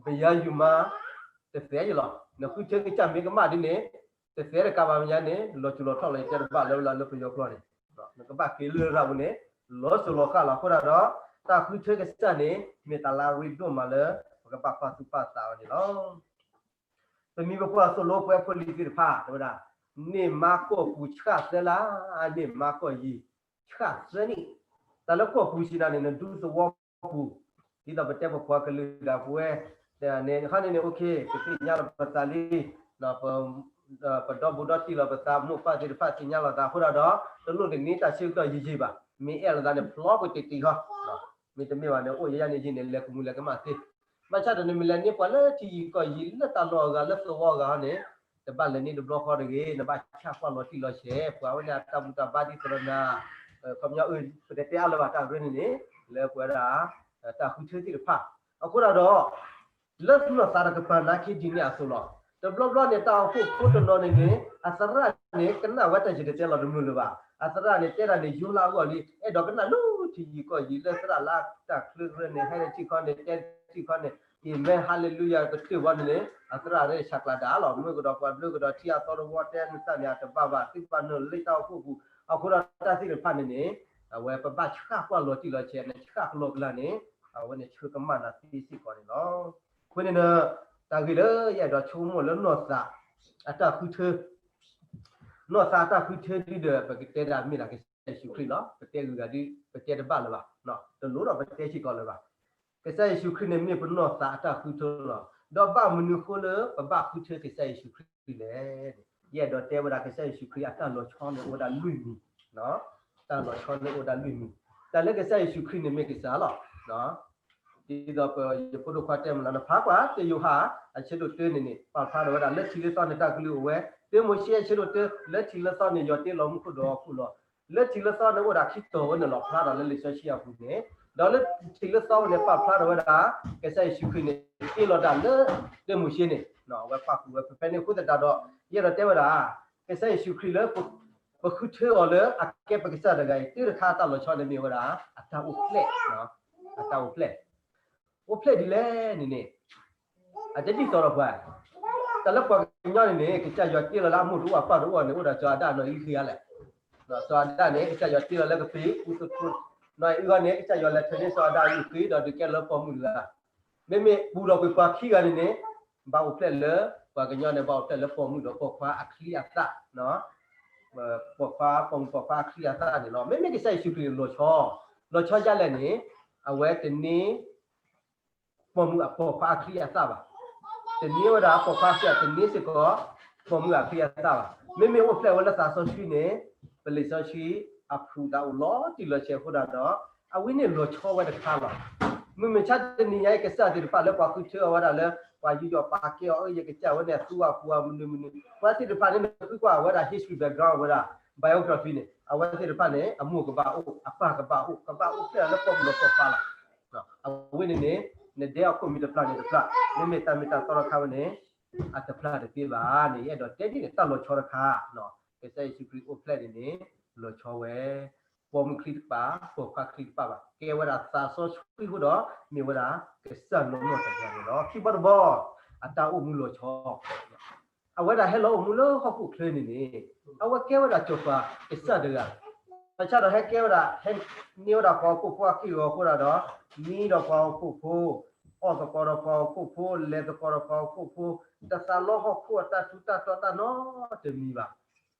ပယၤယုၢ်မၤတသဲယလီၤ. နဃုထၢကစၢ်မ့ၢ်ကမၣ်ဒ်န့ၣ် တသဲတကးဘၣ်မ့ၢ်ညါန့ၣ် လီၤစူၤလီၤထီၣ်လီၤ ယတဲတဘၣ်လၢလၢပယီၤကျိာ်န့ၣ် နကဘၣ်က့ၤလၢရၣ်ပူၤန့ၣ် လီၤစိၤလီၤဃၣ်လီၤ. အဃိသတးဒီး တၢ်ဃုထၢကစၢ်န့ၣ် မ့ၢ်တၢ်လၢအရ့ဒိၣ်မးလၢ ပကဘၣ်ပာ်သူၣ်ပာ်သးအီၤန့ၣ်လီၤ. ပမ့ၢ်ပကွၢ်သိၣ်လိပဝဲဖိလံၤသ့ၣ်တဖၣ် တဲဝဲဒၣ်, န့ၢ်မါကီၢ်ပူၤဆှၣ်သၢလါ, န့ၢ်မါကီၢ်ယံၤဆှၣ်သၢနံၣ်. တၢ်လၢကီၢ်ပူၤစံးနၤန့ၣ် နဒူသဝီပူၤ, ဒ်သိးပတဲပပှၤကလုာ်ဒၣ်ပဝဲ န့ၣ် ခီန့ၣ်န့ၣ် အိၣ်ခ့ ပသ့ၣ်ညါလီၤပသးလံ, ပဒီဘူးဒီတံၢ်လီၤပသး မိၢ်ပၢ်သ့ၣ်တဖၣ်သ့ၣ်ညါလီၤသးအဃိသတးဒီး တလိၣ်တန့ၢ်တၢ်ဆၢကတီၢ်ယံာ်ယံာ်ဘၣ်, မ့ၢ်အဲၣ်လိာ်သးန့ၣ် ဖျီကွံာ်တံၢ်တံၢ်ဃီ, မ့တမ့ၢ်ဘၣ်န့ၣ် အိၣ်ယဲယဲန့ၣ်ယံာ်န့ၣ် လဲၤကမူၤလဲၤကမၣ်သ့, ဘၣ်ဆၣ်ဒီးနမ့ၢ်လဲၤန့ၢ်ပှၤလၢထံယံၤကီၢ်ယံၤလၢတၢ်လီၢ်အဂၤလၢသဝီအဂၤန့ၣ် တဘၣ်လဲၤန့ၢ်တဘျီဃီတဂ့ၤ, နဘၣ်ဆၣ်ကွၢ်လီၤတံၢ်လီၤဆဲး ပှၤဝဲန့ၣ်အတၢ်ဘူၣ်တၢ်ဘါဒ်သိးဒီးနၤ, ခီပညီ ပတတဲအါလၢၤဘၣ်တၢ်ရ့န့ၣ်န့ၣ် လၢပဝဲဒၣ် တၢ်ဃုထၢသ့ၣ်တဖၣ်, အဃိသတးဒီး လၢနီၢ်သးတကပၤနာ်က့ဒ်န့ၣ်အသိးလီၤ. တဘျီဘျီန့ၣ် တၢ်အိၣ်ဖှိၣ်ဖိတနီၤန့ၣ်န့ၣ် အသရၣ်န့ၣ် ကနၣ်ဝဲတၢ်ယံၤတတဲလီၤတမုာ်လၢၤဘၣ်. အသရၣ်န့ၣ် တဲတၢ်န့ၣ်ယိလၢအဂီၢ်လံ, အဲၣ်ဒိးကနၣ်လၢထံယံၤကီၢ်ယံၤလၢသရၣ်လၢတၢ်ချၢကရၢန့ၣ် ဟဲထံၣ်ခီန့ၣ် တဲထံၣ်ခီန့ၣ် အၤမ့ၣ် ဟါလ့လူယၤ ကတၢၢ်ဝဲန့ၣ်န့ၣ် အသရၣ်န့ၣ်ဆးကျးဒၣ်လီၤ. မ့ၢ်ကဒီးပှၤဘျၢကဒီးထံအသီတဝီတဲနတၢ်န့ၣ် အတဘၣ်ဘၣ် သုဘၣ်နုာ်လၢတၢ်အိၣ်ဖှိၣ်ပူၤ, အဃိဒီးတၢ်သ့ၣ်တဖၣ်န့ၣ်န့ၣ် အဝဲပဘၣ်ဆှၣ်ကွၢ်လီၤတံၢ်လီၤဆဲးန့ၣ် ဆှၣ်ကလီကလၤန့ၣ် အဝဲန့ၣ်ဆၢကမၣ်နၤသ့စ့ၢ်ကီးန့ၣ်လီၤ. အဃိန့ၣ် တၢ်ဂ့ၢ်လၢယအဲၣ်ဒိးဆိကမိၣ်လၢနီၢ်သး အတၢ်ဃုထၢ နီၢ်သးအတၢ်ဃုထၢဒ်ဒီး ပကတဲဒၣ်မ့ၢ်ဒၣ်ကစၢ်ယ့ၣ်ၡူးခရံာ်လီၤ. ပတဲဂုၤဂၤဒ် ပတဲတဘၣ်လၢၤဘၣ်, တလိၣ်ဒီးပတဲစ့ၢ်ကီးလၢၤဘၣ်. ကစၢ်ယ့ၣ်ၡူးခရံာ်န့ၣ်မ့ၢ်ပနီၢ်သးအတၢ်ဃုထၢလီၤ. ဒီးဘၣ်မနုၤအဃိလၢပဘၣ်ဃုထၢကစၢ်ယ့ၣ်ၡူးခရံာ်လဲၣ်. ယအဲၣ်ဒိးတဲဝဲဒၣ်ကစၢ်ယ့ၣ်ၡူးခရံာ်အတၢ်လီၤဆီန့ၣ်အိၣ်ဝဲဒၣ်လွံၢ်မံၤ, တၢ်လီၤဆီန့ၣ်အိၣ်ဝဲဒၣ်လွံၢ်မံၤ. တၢ်လၢကစၢ်ယ့ၣ်ၡူးခရံာ်န့ၣ်မ့ၢ်ကစၢ်လီၤ. ဒ်သိးပယဖိဒိၣ်ခွါတဲမနုၤ နဖးကွၢ် တၢယိၤဟၣ် အဆၢဒိၣ်တၢန့ၣ်န့ၣ် ပာ်ဖျါထီၣ်ဝဲဒၣ်လၢထံးလၢသီန့ၣ်တၢ်ကလုၢ်အိၣ်ဝဲ, တၢမိၤၡ့အဆၢဒိၣ်တၢ လၢထံးလၢသီန့ၣ် ယွၤတ့လီၤမူခိၣ်ဒီးဟီၣ်ခိၣ်လီၤ. လၢထံးလၢသီန့ၣ်အိၣ်ဒၣ်ခံတီၤဝဲန့ၣ်လီၤ ဖျါထီၣ်လၢလံာ်စီဆှံအပူၤန့ၣ်, ဒီးလၢထံးလၢသီဝဲန့ၣ် ပာ်ဖျါထီၣ်ဝဲဒၣ် ကစၢ်ယ့ၣ်ၡူးခရံာ်န့ၣ် တ့လီၤတၢ်လၢတၢမိၤၡ့န့ၣ်, အဝဲပာ်ဃုာ်ဝဲဖဲဖဲန့ၣ်အဃိသတးဒီး ယအဲၣ်ဒိးတဲဝဲဒၣ် ကစၢ်ယ့ၣ်ၡူးခရံာ်လၢ ပဃုထၢအီၤလၢအကဲပကစၢ်တဂၤအံၤ တုၤတခါတၢ်လီၤဆီန့ၣ်မ့ၢ်ဝဲဒၣ် အတၢ်အိၣ်ဖျဲၣ်, အတၢ်အိၣ်ဖျဲၣ်, အိၣ်ဖျဲၣ်ဒ်လဲၣ်န့ၣ်န့ၣ် အတဒ်သိးဒီးပှၤ, တၢ်လၢပှၤကညီန့ၣ်န့ၣ် ကစၢ်ယွၤတ့လီၤလၢအမိၢ်တအိၣ်အပၢ်တအိၣ်န့ၣ် အိၣ်ဒီးစီၤအၤဒၣ်နီၢ်အံၣ်ဃ့ဧါလဲၣ်. စီၤအၤဒၣ်န့ၣ် ကစၢ်ယွၤတ့လီၤလၢကပ့ၤ အူသထူ, နီၢ်အံၣ်အဂီၢ်န့ၣ် ကစၢ်ယွၤလဲၤထၢန့ၢ်စီၤအၤဒၣ်အုၣ်ဃ့ဒီးဒုးကဲလၢပိာ်မုၣ်တဂၤ, မ့မ့ၢ်ပူၤဒီးကွံာ်ပှၤခံဂၤန့ၣ်န့ၣ် ဘၣ်အိၣ်ဖျဲၣ်လၢ ပှၤကညီန့ၣ် ဘၣ်အိၣ်ဖျဲၣ်လၢပိာ်မုၣ်ဒီးပိာ်ခွါအချံအသၣ်, ပိာ်ခွါ ပိာ်မုၣ်ပိာ်ခွါအချံအသၣ်န့ၣ်လီၤ. မ့မ့ၢ်ကစၢ်ယ့ၣ်ၡူးခရံာ်န့ၣ်လီၤဆီ, လီၤဆီဒ်လဲၣ်န့ၣ် အဝဲတန့ၢ် ပိာ်မုၣ်အပိာ်ခွါအချံအသၣ်ဘၣ်. တန့ၢ်ဝဲဒၣ်ပိာ်ခွါအချံ တန့ၢ်စ့ၢ်ကီး ပိာ်မုၣ်အချံအသၣ်ဘၣ်. မ့မ့ၢ်အိၣ်ဖျဲၣ်ဝဲလၢသးစီဆှံန့ၣ် ပလံာ်စီဆှံအဖုၣ်သးအိၣ်လီၤတံၢ်လီၤဆဲးအဃိသတးဒီး အဝဲန့ၣ်လီၤဆီဝဲတခါလီၤ. မုၢ်မဆါတနံၤညါအံၤ ကစၢ်သ့ၣ်တဖၣ်လၢပှၤဃုထၢအီၤဝဲဒၣ်လၢ ပှၤယူးယီၣ်ပာ်ကဲအီၤ အၢ ယကစၢ်ဝဲန့ၣ် အသူအပှၤမနုၤမနုၤ ပှၤသ့ၣ်တဖၣ်န့ၣ် နဃုကွၢ်ဝဲဒၣ် history background ဝဲဒၣ် biography န့ၣ် အဝဲသ့ၣ်တဖၣ်န့ၣ် အမိၢ်ကဘၣ်အိၣ် အပၢ်ကဘၣ်အိၣ် ကဘၣ်အိၣ်ဖျဲၣ်လၢပိာ်မုၣ်ဒီးပိာ်ခွါလီၤ. အဝဲန့ၣ်န့ၣ် နဒဲအခိၣ်မံၤတဖျၢၣ်န့ၣ်တဖျၢၣ် မ့မ့ၢ်တၢ်မ့ၢ်တၢ်တီတခါဝဲန့ၣ် အတဖျါတသ့ဘၣ်န့ၣ် ယအဲၣ်ဒိးတဲဒ်န့ၣ် တၢ်လီၤဆီတခါ, ကစၢ်ယ့ၣ်ၡူးခရံာ်အိၣ်ဖျဲၣ်န့ၣ်န့ၣ် လီၤဆီဝဲ, ပိာ်မုၣ်ချံတကပၤ ပိာ်ခွါချံတကပၤဘၣ်, ကဲဝဲဒၣ်သးစီဆှံအဃိဒီး မ့ၢ်ဝဲဒၣ်ကစၢ်နီၢ်နီၢ်တဂၤန့ၣ်လီၤ. ခံဘီတဘီ အတၢ်အိၣ်မူလီၤဆီ အဝဲဒၣ်ဟဲလီၤအိၣ်မူလၢဟီၣ်ခိၣ်ချၢန့ၣ်န့ၣ် အဝဲကဲဝဲဒၣ်စီၤပၤကစၢ်တဂၤ, ဘၣ်ဆၣ်ဒီးဟဲကဲဝဲဒၣ် ဟဲန့ၢ်ဝဲဒၣ်ပှၤဟီၣ်ခိၣ်ဖိအက့ၢ်အဂီၤအဃိဒၣ်ဒီး မံဒီးပှၤဟီၣ်ခိၣ်ဖိ, အီၣ်သကိးဒီးပှၤဟီၣ်ခိၣ်ဖိ, လဲၤသကိးဒီးပှၤဟီၣ်ခိၣ်ဖိ, တသးလီဟီၣ်ခိၣ်အတၢ်ထူးတၢ်တီၤတၢ်နီတမံၤဘၣ်.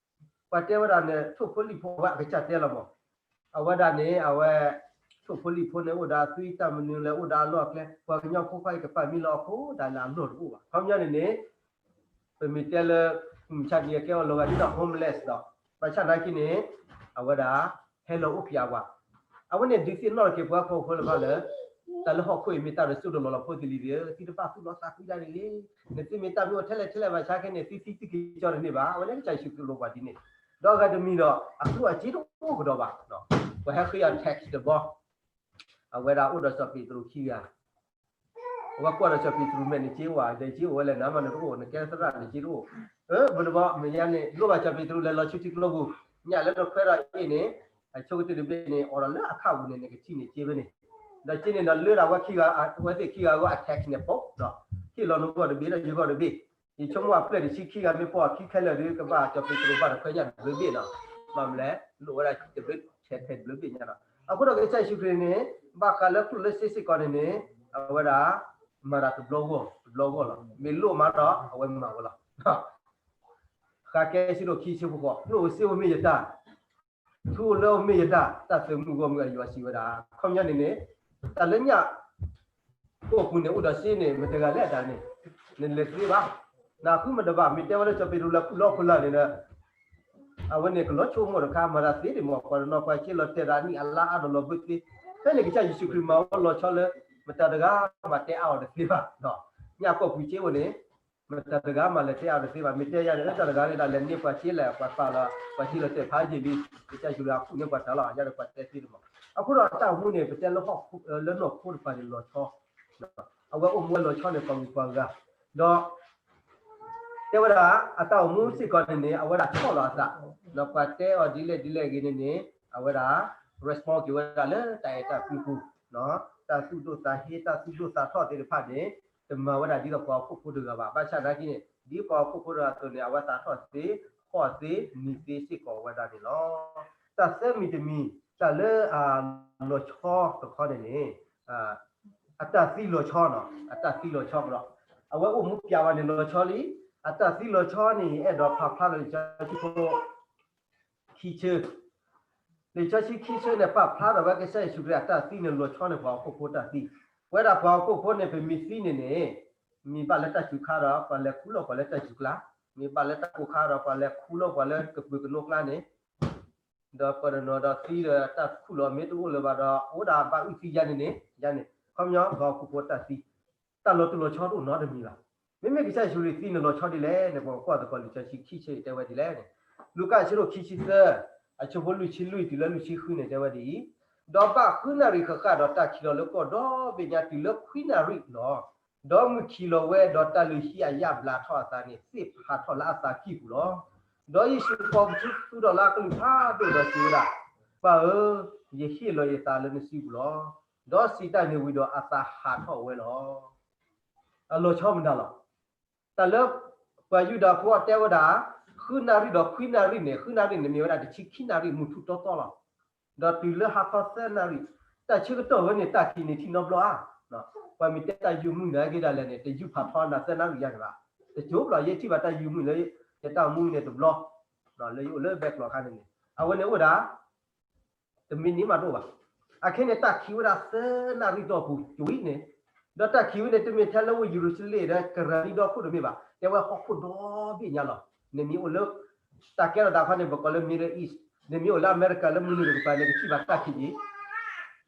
ပှၤတဲဝဲဒၣ်န့ၣ် ထိၣ်ဖိလံၣ်ဖိ အဝဲအကစၢ်တဲလီၤမး, အဝဲဒၣ်န့ၣ် အဝဲ ထိၣ်ဖိလံၣ်ဖိန့ၣ် အိၣ်ဒီးအသွံၣ်တၢ်မနုၤလဲၣ် အိၣ်ဒီးအလီၢ်အကျဲ, ပှၤကညီဖိခွါအံၤကပာ်မံလီၤအဃိ ဒၣ်လဲာ်အလီၢ်တအိၣ်ဘၣ်. ခီပညီန့ၣ်န့ၣ် ပမ့ၢ်တဲလၢ မုၢ်မဆါတနံၤအကဲအီၤလီၤဂာ်ဒ်သိး homeless ဒီး ဘၣ်ဆၣ်နာ်က့န့ၣ် အဝဲဒၣ် ဟဲလီၤအိၣ်ဖျဲၣ်အဝၤ, အဝဲန့ၣ်ဒုးသ့ၣ်နီၣ်ထီၣ်က့ၤပှၤဟီၣ်ခိၣ်ဖိလၢဖးလၢ တၢ်လၢဟီၣ်ခိၣ်အံၤမ့ၢ်တၢ်ရ့စိၣ်ဒီးလီၤလီၤဖိသ့လံဒီး သုတဘၣ်သူၣ်လီသးကွံဒၣ်န့ၣ်လံ. နသုမ့ၢ်တၢ်မ့ၢ်အိၣ်ထဲလဲၣ်ထဲလဲၣ်ဘၣ်ဆၣ်ခဲန့ၣ် သုသံသုက့ၤကၠီတန့ၢ်ဘၣ်. အဝဲန့ၣ်ကစၢ်ယ့ၣ်ၡူးခရံာ်လိာ်ပှၤဒ်န့ၣ်, ဒီးအဂၤတမံၤဒီး အကျိၣ်အစ့တအိၣ်ကဒီးဘၣ်. ပှၤဟဲဃ့အီၤ tax တဘီ အဝဲဒၣ်အိၣ်ဒီးစီၤပ့းတရူးခံဂၤ, အဝဲကွၢ်ဒီးစီၤပ့းတရူးမဲာ်န့ၣ် စ့အိၣ်ဧါ, ဒီးစ့အိၣ်ဝဲလဲၣ် နမ့ၢ်နတအိၣ် နကဲသရၣ်န့ၣ် စ့တအိၣ်, ဘၣ်တဘီ မ့ၢ်ညါန့ၣ် လိၣ်ဘၣ်စီၤပ့းတရူးလဲၤလီၤဆူထံကျိပူၤ, ညၣ်လၢနခွဲးဒီးအ့ၣ်န့ၣ် အဆိကတၢၢ်တဘ့ၣ်န့ၣ် အိးထီၣ်လၢအခၣ်ပူၤန့ၣ် နကထံၣ်န့ၢ်စ့ဖဲန့ၣ်, ဒီးစ့န့ၣ်ဒီးလၢဒၣ်ဝဲခံဂၤ အဝဲသ့ၣ်ခံဂၤအဂီၢ်အ tax န့ၣ် ပိးဒီး ဟ့ၣ်လီၤနဂီၢ်တဘ့ၣ်ဒီး ယဂီၢ်တဘ့ၣ်, ယဆိကမိၣ်အပျဲၢ်တဆံခံဂၤမ့ၢ်ပိာ်အခံခဲလၢာ်ဒီး ကဘၣ်စီၤပ့းတရူးဘၣ်တခွဲးညၣ်တဘျုးဘ့ၣ်နီၤ, ဘၣ်မနုၤလဲၣ် လိၣ်ဝဲဒၣ်တဘျုးထဲတဘျုးဘ့ၣ်ညါနီၤ. အဃိဒီးကစၢ်ယ့ၣ်ၡူးခရံာ်န့ၣ် ဘၣ်ဃးလၢကျိၣ်လၢစ့စ့ၢ်ကီးန့ၣ်န့ၣ် အဝဲဒၣ် မၤတၢ်တဘျီဂီၢ် တဘျီဂီၢ်လီၤ. မ့ၢ်လိၣ်မးဒီး အဝဲမၤဝဲလီၤ. ဃးကဲဆံဒိၣ်ခံဆံဖိဃီ ကျိၣ်အိၣ်စ့အိၣ်မ့ၢ်ယတၢ် ထူအိၣ်လၢအိၣ်မ့ၢ်ယတၢ်, တၢ်သုးမုၢ်ဂီၢ်မုၢ်အယွၤစံးဝဲဒၣ်. ခီပညီန့ၣ်န့ၣ် တၢ်လၢညၣ်ကိာ်ပူၤန့ၣ် အိၣ်ဒီးစ့န့ၣ် မတၤတဂၤလဲၣ်တၢ်န့ၣ် နလဲၤသ့ဘၣ်. နဃုမတဘၣ် မ့ၢ်တဲဝဲလၢစီၤပ့းတရူးလၢခူၣ်လီၤခူၣ်လၢ်န့ၣ်ဒီး အဝဲန့ၣ်ကလီၤဆိကမိၣ်တခါ မၤတၢ်သ့ဒံးမး ပှၤတနီၤပှၤက့လီၤတဲာ်ဒီးအနံၣ်အလါအါဒီးလီၤဘၢသ့, ဖဲန့ၣ်ကစၢ်ယ့ၣ်ၡူးခရံာ်မၤဝဲလီၤဆီလၢ မတၤတဂၤမးတဲအါအီၤတသ့ဘၣ်. ညၣ်ကိာ်ပူၤစ့အိၣ်န့ၣ် မတၤတဂၤမးလဲၤတဲအါအီၤတသ့ဘၣ်. မ့ၢ်တဲယၤန့ၣ် လၢတၢ်တဂၤန့ၣ်ဒၣ်လဲၤန့ၢ်ပှၤစ့လဲၣ် ပှၤပာ်လီၤ ပှၤစ့လီၤတဲာ်ဖးယံာ်လံ, ကစၢ်ယ့ၣ်ၡူးခရံာ်အဃုန့ၢ်ပှၤတၢ်လီၤ ယၤဒီးပှၤတဲသ့ဒံးမး. အဃိဒီးတၢ်အိၣ်မူန့ၣ် ပတဲလၢဟီၣ်ခိၣ် လၢနီၢ်ခိတဖၣ်န့ၣ်လီၤဆီ အဝဲအိၣ်မူဝဲလီၤဆီန့ၣ် ပှၤဂုၤပှၤဂၤ, ဒီး တဲဝဲဒၣ် အတၢ်အိၣ်မူစ့ၢ်ကီးန့ၣ်န့ၣ် အဝဲဒၣ်ဆီၣ်လီၤအသး, ဒီးပှၤတဲအီၤဒ်လဲၣ်ဒ်လဲၣ်ဂ့ၤန့ၣ်န့ၣ် အဝဲဒၣ် respond က့ၤဝဲဒၣ်လၢတၢ်အဲၣ်တၢ်ကွံပူၤ, တၢ်သူၣ်ဒိၣ်သးဟ့ တၢ်သူၣ်ဒိၣ်သးထီၣ်သ့ၣ်တဖၣ်န့ၣ် တမၤဝဲဒၣ်ဒ်သိးပှၤဟီၣ်ခိၣ်ဖိတဂၤဘၣ်. ဘၣ်ဆၣ်နာ်က့န့ၣ် ဒ်ပှၤဟီၣ်ခိၣ်ဖိတဂၤအသိးန့ၣ် အဝဲသးထီၣ်သ့ ဟီၣ်သ့ နံၤသ့စ့ၢ်ကီးဝဲဒၣ်န့ၣ်လီၤ. တၢ်သၢမံၤတမံၤ တၢ်လၢအလီၤဆီတခီန့ၣ်န့ၣ် အတၢ်သံလီၤဆီနီၤ, အတၢ်သံလီၤဆီကဒီး အဝဲအိၣ်မူပျဲဝဲန့ၣ်လီၤဆီလံ. အတၢ်သံလီၤဆီန့ၣ် အဲၣ်ဒိးပာ်ဖျါလၢလံာ်စီဆှံဖိ ခံဆၢ, လံာ်စီဆှံခံဆၢန့ၣ် ပာ်ဖျါထီၣ်ဝဲကစၢ်ယ့ၣ်ၡူးခရံာ်အတၢ်သံန့ၣ် လီၤဆီန့ၣ်ပှၤဟီၣ်ခိၣ်ဖိတၢ်သံ, ပဝဲဒၣ်ပှၤဟီၣ်ခိၣ်ဖိန့ၣ် ပမ့ၢ်သံန့ၣ်န့ၣ် မ့ၢ်ဘၣ်လၢတၢ်စူၤခါဒီး ပှၤလဲၤခူၣ်လီၤပှၤလၢတၢ်စူၤကျါ, မ့ၢ်ဘၣ်လၢတၢ်ကိၢ်ခါဒီး ပှၤလဲၤခူၣ်လီၤပှၤလၢကပၢၤကနိကျါန့ၣ် ဒီးပှၤတနီၤဒီးသံဒီးတၢ်ခူၣ်လီၤမ့ၢ်တအိၣ်လၢၤဘၣ်ဒီး အိၣ်ဒၣ်ဘၣ်အုၣ်သံယါန့ၣ်န့ၣ် ယါန့ၣ် ခီပညီပှၤဟီၣ်ခိၣ်ဖိတၢ်သံ, တၢ်လီၤတိၢ်လီၤဆီတအိၣ်နီတမံၤဘၣ်. မ့မ့ၢ်ကစၢ်ယ့ၣ်ၡူးခရံာ်သံန့ၣ်လီၤဆီဒ်လဲၣ်န့ၣ် ပကကွၢ်သကိးလံာ်စီဆှံခံဆၢအံၤတဲဝဲဒ်လဲၣ်န့ၣ်, လူၤကၣ်အဆၢဒိၣ်ခံဆံသၢ အဆၢဖိလွံၢ်ဆံလွံၢ်တုၤလၢလွံၢ်ဆံဃုန့ၣ် တဲဝဲဒ်အံၤ, ဒီးဘၣ်ဃုနၣ်ရံၣ်ဃၣ်ဃၣ်ဒီးတၢ်ခံးလီၤလၢကီၢ်ဒီဘ့ၣ်ညါတုၤလၢခွံနၣ်ရံၣ်လီၤ. ဒီးမုၢ်ခံးလီၤဝဲဒီးတၢ်လုၢ်ဟံးအယၣ်ဘျးထီၣ်အသးန့ၣ် သ့ၣ်ဖးထီၣ်လၢအသးကံၢ်ပူၤလီၤ. ဒီးယ့ၣ်ၡူးကိးပသူသူဒီးလၢအကလုၢ်ဖးဒိၣ်ဒီးစံးဝဲဒၣ်, ပၢ်ဧၢ, ယဟ့ၣ်လီၤယသးလၢနစုပူၤလီၤ. ဒီးစံးတၢ်န့ၣ်ဝံၤဒီးအသးဟးထီၣ်ဝဲလီၤ. အလီၤဆီမတၤလီၤ. တၢ်လၢပှၤယူဒၤဖိအတဲဝဲဒၣ် ဃုနၣ်ရံၣ်ဒီးခွံနၣ်ရံၣ်န့ၣ် ဃုနၣ်ရံၣ်န့ၣ်မ့ၢ်ဝဲဒၣ်တဆံခံနၣ်ရံၣ်မုၢ်ထူၣ်တီတီလီၤ. ဒီးတုၤလၢဟါခီသၢနၣ်ရံၣ်, တၢ်ဆၢကတီၢ်ဝဲန့ၣ် တၢ်ခံးန့ၣ်ထံၣ်နီတဘျီဧါ. ပှၤမ့ၢ်တဲတၢ်ယုၢ်မုၢ်နာ်က့ဒၣ်လဲာ်န့ၣ် တယုၢ်ဖးထီနၤသၢနၣ်ရံၣ်ယါန့ၣ်ဘၣ်. တစိၢ်ဘျီ ယထံၣ်ဘၣ်တၢ်ယုၢ်မုၢ်လၢ ယတၢ်အိၣ်မူန့ၣ်တဘျီ လၢယအိၣ်လၢဘဲကျိၤခါန့ၣ်န့ၣ် အဝဲန့ၣ်အိၣ်ဒၣ် တမံၤန့ၣ်မးတအိၣ်ဘၣ်. အခဲန့ၣ် တၢ်ခံးဝဲဒၣ်သၢနၣ်ရံၣ်တီၢ်ပူၤ ကွံာ်န့ၣ်, ဒီးတၢ်ခံးဝဲန့ၣ် တမ့ၢ်ထဲလၢဝ့ၢ်ယရူၤၡလ့ၣ်ဒီး ကရၤလံဒီခိၣ်တမ့ၢ်ဘၣ်, တဲဝဲဟီၣ်ခိၣ်ဒီဘ့ၣ်ညါလီၤ. နမ့ၢ်အိၣ်လၢ တၢ်ကဲထီၣ်သးခီန့ၣ် ပကိးလၢ Middle East, နမ့ၢ်အိၣ်လၢအမဲရကၤလၢမုၢ်နုာ်တကပၤ နကထံၣ်ဘၣ်တၢ်ခံးက့ၤ,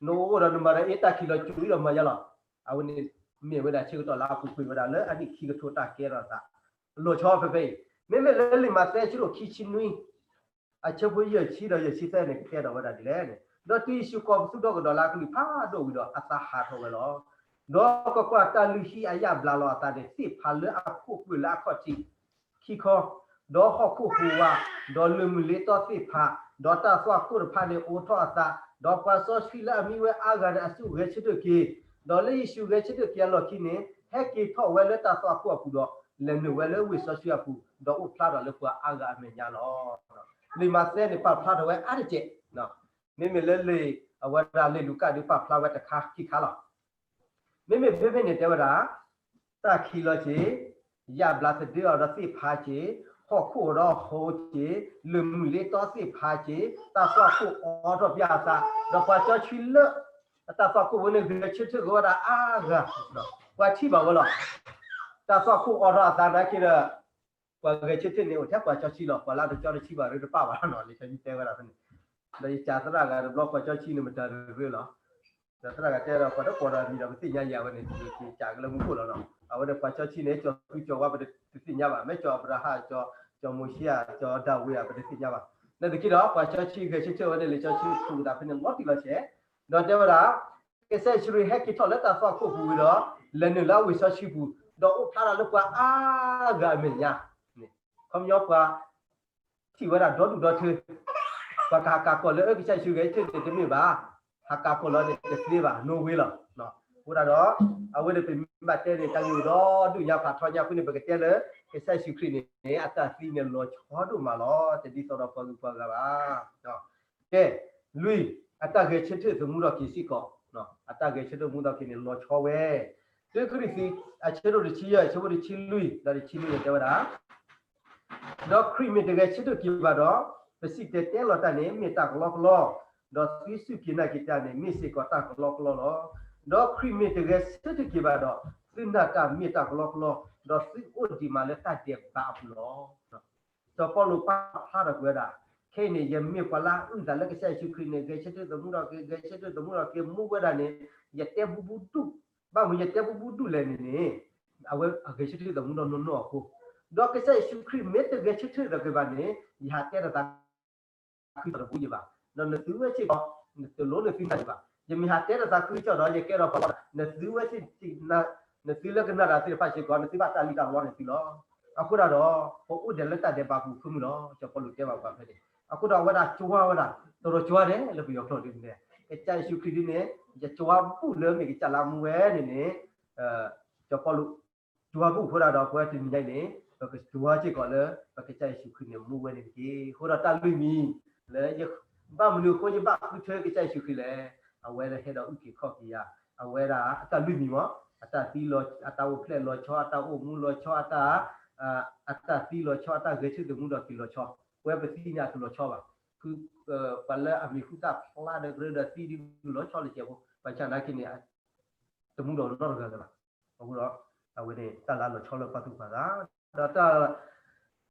နအိၣ်ဒီးနမၤဒီးအ့ တၢ်ခံးလီၤကွံာ်ဒီးမၤယါလီၤ. အဝဲန့ၣ် မ့ၢ်ဝဲဒၣ်ဆၢကတီၢ်လၢအပူၤကွံာ်ဝဲဒၣ်လၢအနံၣ်ခံကထိတၢ်ကဲထီၣ်သး လီၤဆီဖဲဖဲအံၤ, မ့မ့ၢ်လၢလံာ်မးသဲဆၢဒိၣ်ခံဆံနွံ အဆၢဖိယဲၢ်ဆံဒီးယဲၢ်ဆံသၢန့ၣ် ကတဲဒီးဝဲဒၣ်ဒ်လဲၣ်န့ၣ်, ဒီးတုၤယ့ၣ်ၡူးကိးပသူထီၣ်ကဒီးလၢအကလုၢ်ဖးဒိၣ်ဝံၤဒီး အသးဟးထီၣ်ဝဲလီၤ. ဒီးကွၢ်ကွၢ်, တၢ်လုၢ်ဟံၣ်အယၣ်ဘျါလီၤအသးန့ၣ် သ့ၣ်ဖးလၢအခိၣ်ပၢၢ်လၢအခီၣ်ထံးခံခီ, ဒီးဟီၣ်ခိၣ်ဟူးဝး, ဒီးလၢၢ်မုၢ်လ့တီသ့ၣ်ဖး, ဒီးတၢ်သွၣ်ခိၣ်တဖၣ်န့ၣ် အိးထီၣ်အသး, ဒီးပှၤစီဆှံလၢအမံဝဲအါဂၤန့ၣ် အစုဂဲၤဆၢထၢၣ်က့ၤ, ဒီးလၢယ့ၣ်ၡူးဂဲၤဆၢထၢၣ်က့ၤအလီၢ်ခံန့ၣ် ဟဲက့ၤထီၣ်ဝဲလၢတၢ်သွၣ်ခိၣ်အပူၤဒီး လဲၤနုာ်ဝဲလၢဝ့ၢ်စီဆှံအပူၤ, ဒီးအိၣ်ဖျါထီၣ်လၢပှၤအါဂၤအမဲာ်ညါလီၤ. လံာ်မးသဲန့ၣ် ပာ်ဖျါထီၣ်ဝဲအါတက့ၢ်, မ့မ့ၢ်လၢလံာ်အဝဲဒၣ်လံာ်လူၤကၣ်ဒုးပာ်ဖျါဝဲတခါခံခါလီၤ. မ့မ့ၢ်ဖဲဖဲန့ၣ်တဲဝဲဒၣ်, တၢ်ခံးလီၤက့ၤ, ယၣ်ဘျါသဒၢအီၤဒီးသ့ၣ်ဖးက့ၤ, ဟီၣ်ခိၣ်ဒီးဟိးက့ၤ, လၢၢ်မုၢ်လ့တီသ့ၣ်ဖးက့ၤ, တၢ်သွၣ်ခိၣ်အိးထီၣ်ပၠးအသး, ဒီးပှၤစီဆှံလၢအတၢ်သွၣ်ခိၣ်ဝဲန့ၣ် ဂဲၤဆၢထၢၣ်က့ၤဝဲဒၣ်အါဂၤ, ပှၤထံၣ်ဘၣ်ဝဲလီၤ. တၢ်သွၣ်ခိၣ်အိးထီၣ်အသးနာ်က့ဒီး ပှၤဂဲၤဆၢထၢၣ်န့ၣ် အိၣ်ထဲပှၤစီဆှံလီၤ, ပှၤလၢတကၠီတဆံဘၣ်ရ့တပာ်ဘၣ်နီၤ, လံာ်စီဆှံတဲဝဲဒၣ်ဖဲန့ၣ်, ဒီးယကးသရၣ်ဂၤတဘျီ ပှၤစီဆှံန့ၣ်မတၤတရ့လီၤ. ဒီးသရၣ်ဂၤတဲဒီး ပှၤတကိးဒီးအမံၤဒီး ပသ့ၣ်ညါယၤဝဲန့ၣ် ယကးကလၢမူခိၣ်လီၤနီၤ. အဝဲန့ၣ်ပှၤစီဆှံန့ၣ် ကၠီၤသူကၠီၤဝါ ပတသ့ၣ်ညါဘၣ်, မ့ၢ်ကၠီၤအၤဘြၤဟၣ်, ကၠီၤမိၤၡ့ဧါ, ကၠီၤဒၤဝံးဧါ, ပတသ့ၣ်ညါဘၣ်. နာ်သက့ဒီး ပှၤစီဆှံဂဲၤဆၢထၢၣ်ဝဲန့ၣ် လံာ်စီဆှံခူၣ်ဝဲဒၣ်ဖဲန့ၣ် လီၤတံၢ်လီၤဆဲး, ဒီးတဲဝဲဒၣ် ကစၢ်ယ့ၣ်ၡူးခရံာ်ဟဲက့ၤထီၣ်လၢတၢ်သွၣ်ခိၣ်ပူၤဝံၤဒီး လဲၤနုာ်လၢအဝ့ၢ်စီဆှံပူၤ, ဒီးအိၣ်ဖျါထီၣ်လၢပှၤအါဂၤအမဲာ်ညါန့ၣ်, ခီပညီပှၤထံၣ်ဝဲဒၣ်ဒီဒူၣ်ဒီထၢ, ပှၤကဟးကးကီၢ်လၢအကစၢ်ယ့ၣ်ၡူးခရံာ်ဟဲဆၢထၢၣ်န့ၣ်တမ့ၢ်ဘၣ်, ဟးကးကီၢ်လီၤန့ၣ်တသ့ဘၣ်, no wayလီၤ. အဃိဒၣ်ဒီး အဝဲန့ၣ်ပမ့ၢ်ဘၣ်တဲန့ၣ် တၢ်ဂ့ၢ်အိၣ်ဒီဒူၣ်ညါဖးထီညါအဃိန့ၣ် ပကတဲလၢ ကစၢ်ယ့ၣ်ၡူးခရံာ်န့ၣ် အတၢ်သံန့ၣ်လီၤဆီဒိၣ်မးလီၤ, တဒ်သိးဒီးပှၤဂုၤပှၤဂၤဘၣ်. ကဲ, လွံၢ်, အတၢ်ဂဲၤဆၢထၢၣ်သမူထီၣ်က့ၤစ့ၢ်ကီး, အတၢ်ဂဲၤဆၢထၢၣ်သမူထီၣ်က့ၤန့ၣ် လီၤဆီဝဲ, တုကရံၣ်သူး အဆၢဒိၣ်တဆံယဲၢ် အဆၢဖိတဆံလွံၢ် ဒီးတဆံလွံၢ်န့ၣ်တဲဝဲဒၣ်, ဒီးခရံာ်မ့ၢ်တဂဲၤဆၢထၢၣ်က့ၤဘၣ်ဒီး, ပစံၣ်တဲၤတဲလီၤတၢ်န့ၣ် မ့ၢ်တၢ်ကလီကလီ, ဒီးသုစူၢ်က့ၤနာ်က့ၤတၢ်န့ၣ် မ့ၢ်စ့ၢ်ကီးတၢ်ကလီကလီလီၤ. ဒီးခရံာ်မ့ၢ်တဂဲၤဆၢထၢၣ်က့ၤဘၣ်ဒီး, သုနာ်တၢ်မ့ၢ်တၢ်ကလီကလီ, ဒီးသုအိၣ်ဒံးမးလၢတၢ်ဒဲးဘးအပူၤလီၤ. စီၤပီလူးပာ်ဖျါထီၣ်ကွံာ်ဝဲဒၣ်, ခဲအံၤန့ၣ် ယမ့ၢ်ပှၤလၢအအုၣ်သးလၢကစၢ်ယ့ၣ်ၡူးခရံာ်န့ၣ် ဂဲၤဆၢထၢၣ်သမူထီၣ်က့ၤ, ဂဲၤဆၢထၢၣ်သမူထီၣ်က့ၤ မူဝဲဒၣ်န့ၣ်, ယတဲဘူးဘူးဒူၣ်, ဘၣ်မနုၤယတဲဘူးဘူးဒူၣ်လဲၣ်န့ၣ်န့ၣ်, အဝဲအဂဲၤဆၢထၢၣ်သမူထီၣ်နီၢ်နီၢ်အဃိ, ဒီးကစၢ်ယ့ၣ်ၡူးခရံာ်မ့ၢ်တဂဲၤဆၢထၢၣ်ဒီးက့ၤဘၣ်န့ၣ်, ယဟးတဲတသး ခုကစီၣ်တဘူးယံၤဘၣ်, ဒီးနသုဝဲစ့ၢ်ကီး, နတလိၣ်နသုနာ်ယံၤဘၣ်, ယမ့ၢ်ဟးတဲတသးခုကစီၣ်ဒီး ယကဲထီၣ်ပှၤလီၤ, နသုဝဲစ့ၢ်, နသုလၢကနၣ်တၢ်သ့ၣ်တဖၣ်စ့ၢ်ကီး နသုဘၣ်တၢ်လံၣ်တၢ်လီန့ၣ်သုလီၤ. အဃိဒၣ်ဒီး ပအိၣ်ဒံးလၢတၢ်ဒဲးဘးပူၤဃုမုၢ်လီၤ, စီၤပီလူးတဲဘၣ်ပှၤဖဲန့ၣ်, အဃိဒီးအဝဲဒၣ်ကၠွါဝဲဒၣ်, တရီကၠွါဒဲးလၢပယီၤကျိာ်ဒ်န့ၣ်, ကစၢ်ယ့ၣ်ၡူးခရံာ်ဒ်န့ၣ်, ယကၠွါဘူးလၢမ့ၢ်ကစၢ်လၢမူဝဲန့ၣ်န့ၣ်, စီၤပီလူး ကၠွါဘူးအဃိဒၣ်ဒီး ပဝဲတနံၤညါအံၤန့ၣ် ပကကၠွါစ့ၢ်ကီးလၢ ပကစၢ်ယ့ၣ်ၡူးခရံာ်န့ၣ် မူဝဲန့ၣ်တက့ၢ်. အဃိဒီးတၢ်လွံၢ်မံၤ လၢ ဘၣ်မနုၤအဃိယဘၣ်ဃုထၢကစၢ်ယ့ၣ်ၡူးခရံာ်လဲၣ်. အဝဲဒၣ်ဟဲဒီးအုၣ်က့ၤခီၣ်က့ၤယၤ, အဝဲဒၣ်အတၢ်လွံၢ်မံၤမ့ၢ် အတၢ်သံလီၤ, အတၢ်အိၣ်ဖျဲၣ်လီၤဆီ, အတၢ်အိၣ်မူလီၤဆီ, အတၢ်, အတၢ်သံလီၤဆီ, အတၢ်ဂဲၤဆၢထၢၣ်သမူထီၣ်က့ၤလီၤဆီ, ပဝဲပသံန့ၣ်အတလီၤဆီဘၣ်. ပှၤလၢအမံၤဟူသၣ်ဖျါဒီးကရၢဒီးသံဒ်လီၤဆီလၢကဲဖိ ဘၣ်ဆၣ်နာ်က့န့ၣ် တမူဒီးနီတဂၤလၢၤဘၣ်. အဃိဒီး အဝဲန့ၣ် တၢ်လၢလီၤဆီလၢပှၤသူၣ်ပှၤသး, ဒီးတၢ်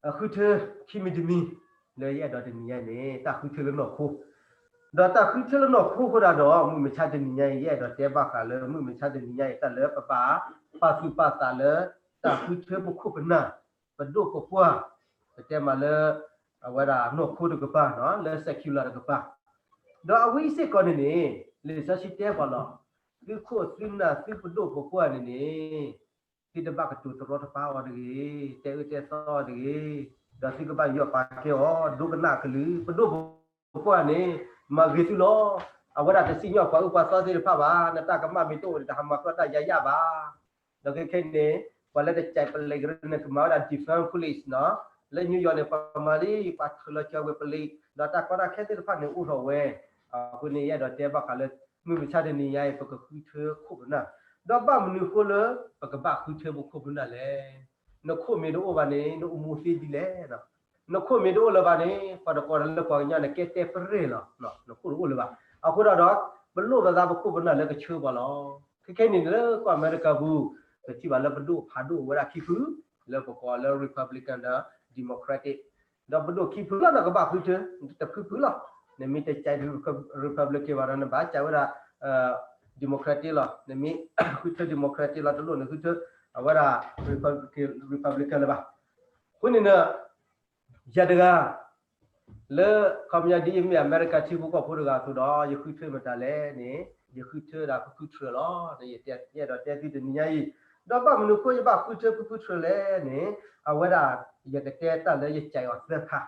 အဃုထၢခံမံၤတမံၤ လၢယအဲၣ်ဒိးတနံၤညါအံၤန့ၣ် တၢ်ဃုထၢလၢနီၢ်ခိ, ဒီးတၢ်ဃုထၢလၢနီၢ်ခိအဃိဒၣ်ဒီး မုၢ်မဆါတနံၤညါအံၤ ယအဲၣ်ဒိးတဲဘၣ်ဃးလၢ မုၢ်မဆါတနံၤညါအံၤ တၢ်လၢပဘၣ်ပာ်သူၣ်ပာ်သးလၢ တၢ်ဃုထၢပခိၣ်ပနၢ် ပဒိၣ်ပပှၢ်, ပတဲမးလၢ အဝဲဒၣ်နီၢ်ခိတကပၤ, လၢ secular တကပၤ, ဒီးအဝဲအံၤစ့ၢ်ကီးန့ၣ်န့ၣ် လံာ်စီဆှံတဲပှၤလီၤ. သုခိၣ်သုနၢ်သုပဒိၣ်ပပှၢ်န့ၣ်န့ၣ် သုတဘၣ်ကတိၤတရီတပါအီၤတဂ့ၤ, တဲအၢတဲသီအီၤတဂ့ၤ, ဒီးသုကဘၣ်ယီၣ်ပာ်ကဲအီၤ ဒိကနၣ်အကလုၢ်, ပဒိၣ်ပပှၢ်န့ၣ် မၤဂ့ၤသုလီၤ. အဝဲဒၣ်တစံၣ်ညီၣ်ပှၤအၢပှၤသီသ့ၣ်တဖၣ်ဘၣ်, နတၢ်ကမၣ်မ့ၢ်တအိၣ်န့ၣ် တဟးမၤဃုာ်တၢ်ယါယါဘၣ်. ဒီးခဲခဲန့ၣ် ပှၤလၢတကဲးပလံးကရၢန့ၣ် ကမၤဝဲဒၣ် defund police နီၤ, လၢ New York န့ၣ် ပှၤမၤလံ ပှၤထုးလီၤစၢၤဝဲပလံး, ဒီးတၢ်ကီတၢ်ခဲသ့ၣ်တဖၣ်န့ၣ် အိၣ်ထီၣ်ဝဲ, အဃိန့ၣ် ယအဲၣ်ဒိးတဲဘၣ်ဃးလၢ မုၢ်မဆါတနံၤညါအံၤ ပကဃုထၢခိၣ်ပနၢ်, ဒီးဘၣ်မနုၤအဃိလၢ ပကဘၣ်ဃုထၢပခိၣ်ပနၢ်လဲၣ်. နခိၣ်မ့ၢ်တအိၣ်ဘၣ်န့ၣ် နအိၣ်မူသ့ဒ်လဲၣ်. နခိၣ်မ့ၢ်တအိၣ်လၢၤဘၣ်န့ၣ် ပှၤတကိးလၢပှၤကညီန့ၣ် ကဲတဲပရဲၣ်လီၤ, နခိၣ်တအိၣ်လၢၤဘၣ်. အဃိဒီး ပလိၣ်ဘၣ်သးပခိၣ်ပနၢ်လၢကဆှၢပှၤလီၤ. ခဲခဲန့ၣ်လၢကီၢ်အမဲရကၤပူၤ ပထံၣ်ဘၣ်လၢပဒိၣ်ဖးဒိၣ်အိၣ်ဝဲဒၣ်ခံဖု, လၢပကိးလၢ Republican ဒီး Democratic, ဒီးပဒိၣ်ခံဖုလီၤ နကဘၣ်ဃုထၢ, တဖုဖုလီၤ. နမ့ၢ်တကဲး Republican ဘၣ်ဒီး နဘၣ်ကဲးဝဲဒၣ် Democratic လီၤ. နမ့ၢ်ဃုထၢ Democratic လီၤ တလိၣ်နဃုထၢ အဝဲဒၣ် Republican လၢၤဘၣ်. အဃိန့ၣ် ယၤတဂၤ လၢခီပညီဒ်ယမ့ၢ်အမဲရကၤထံဖိကီၢ်ဖိတဂၤအသိးဒီး ယဃုထၢမတၤလဲၣ်န့ၣ် ယဃုထၢဒၣ်ဖုဖုထြၢၣ်လီၤ. ယအဲၣ်ဒိးတဲသုတနံၤညါအံၤ, ဒီးဘၣ်မနုၤအဃိယဘၣ်ဃုထၢဖုဖုထြၢၣ်လဲၣ်န့ၣ်, အဝဲဒၣ် ယကတဲတၢ်လၢယကဲးအီၤသၢခါ,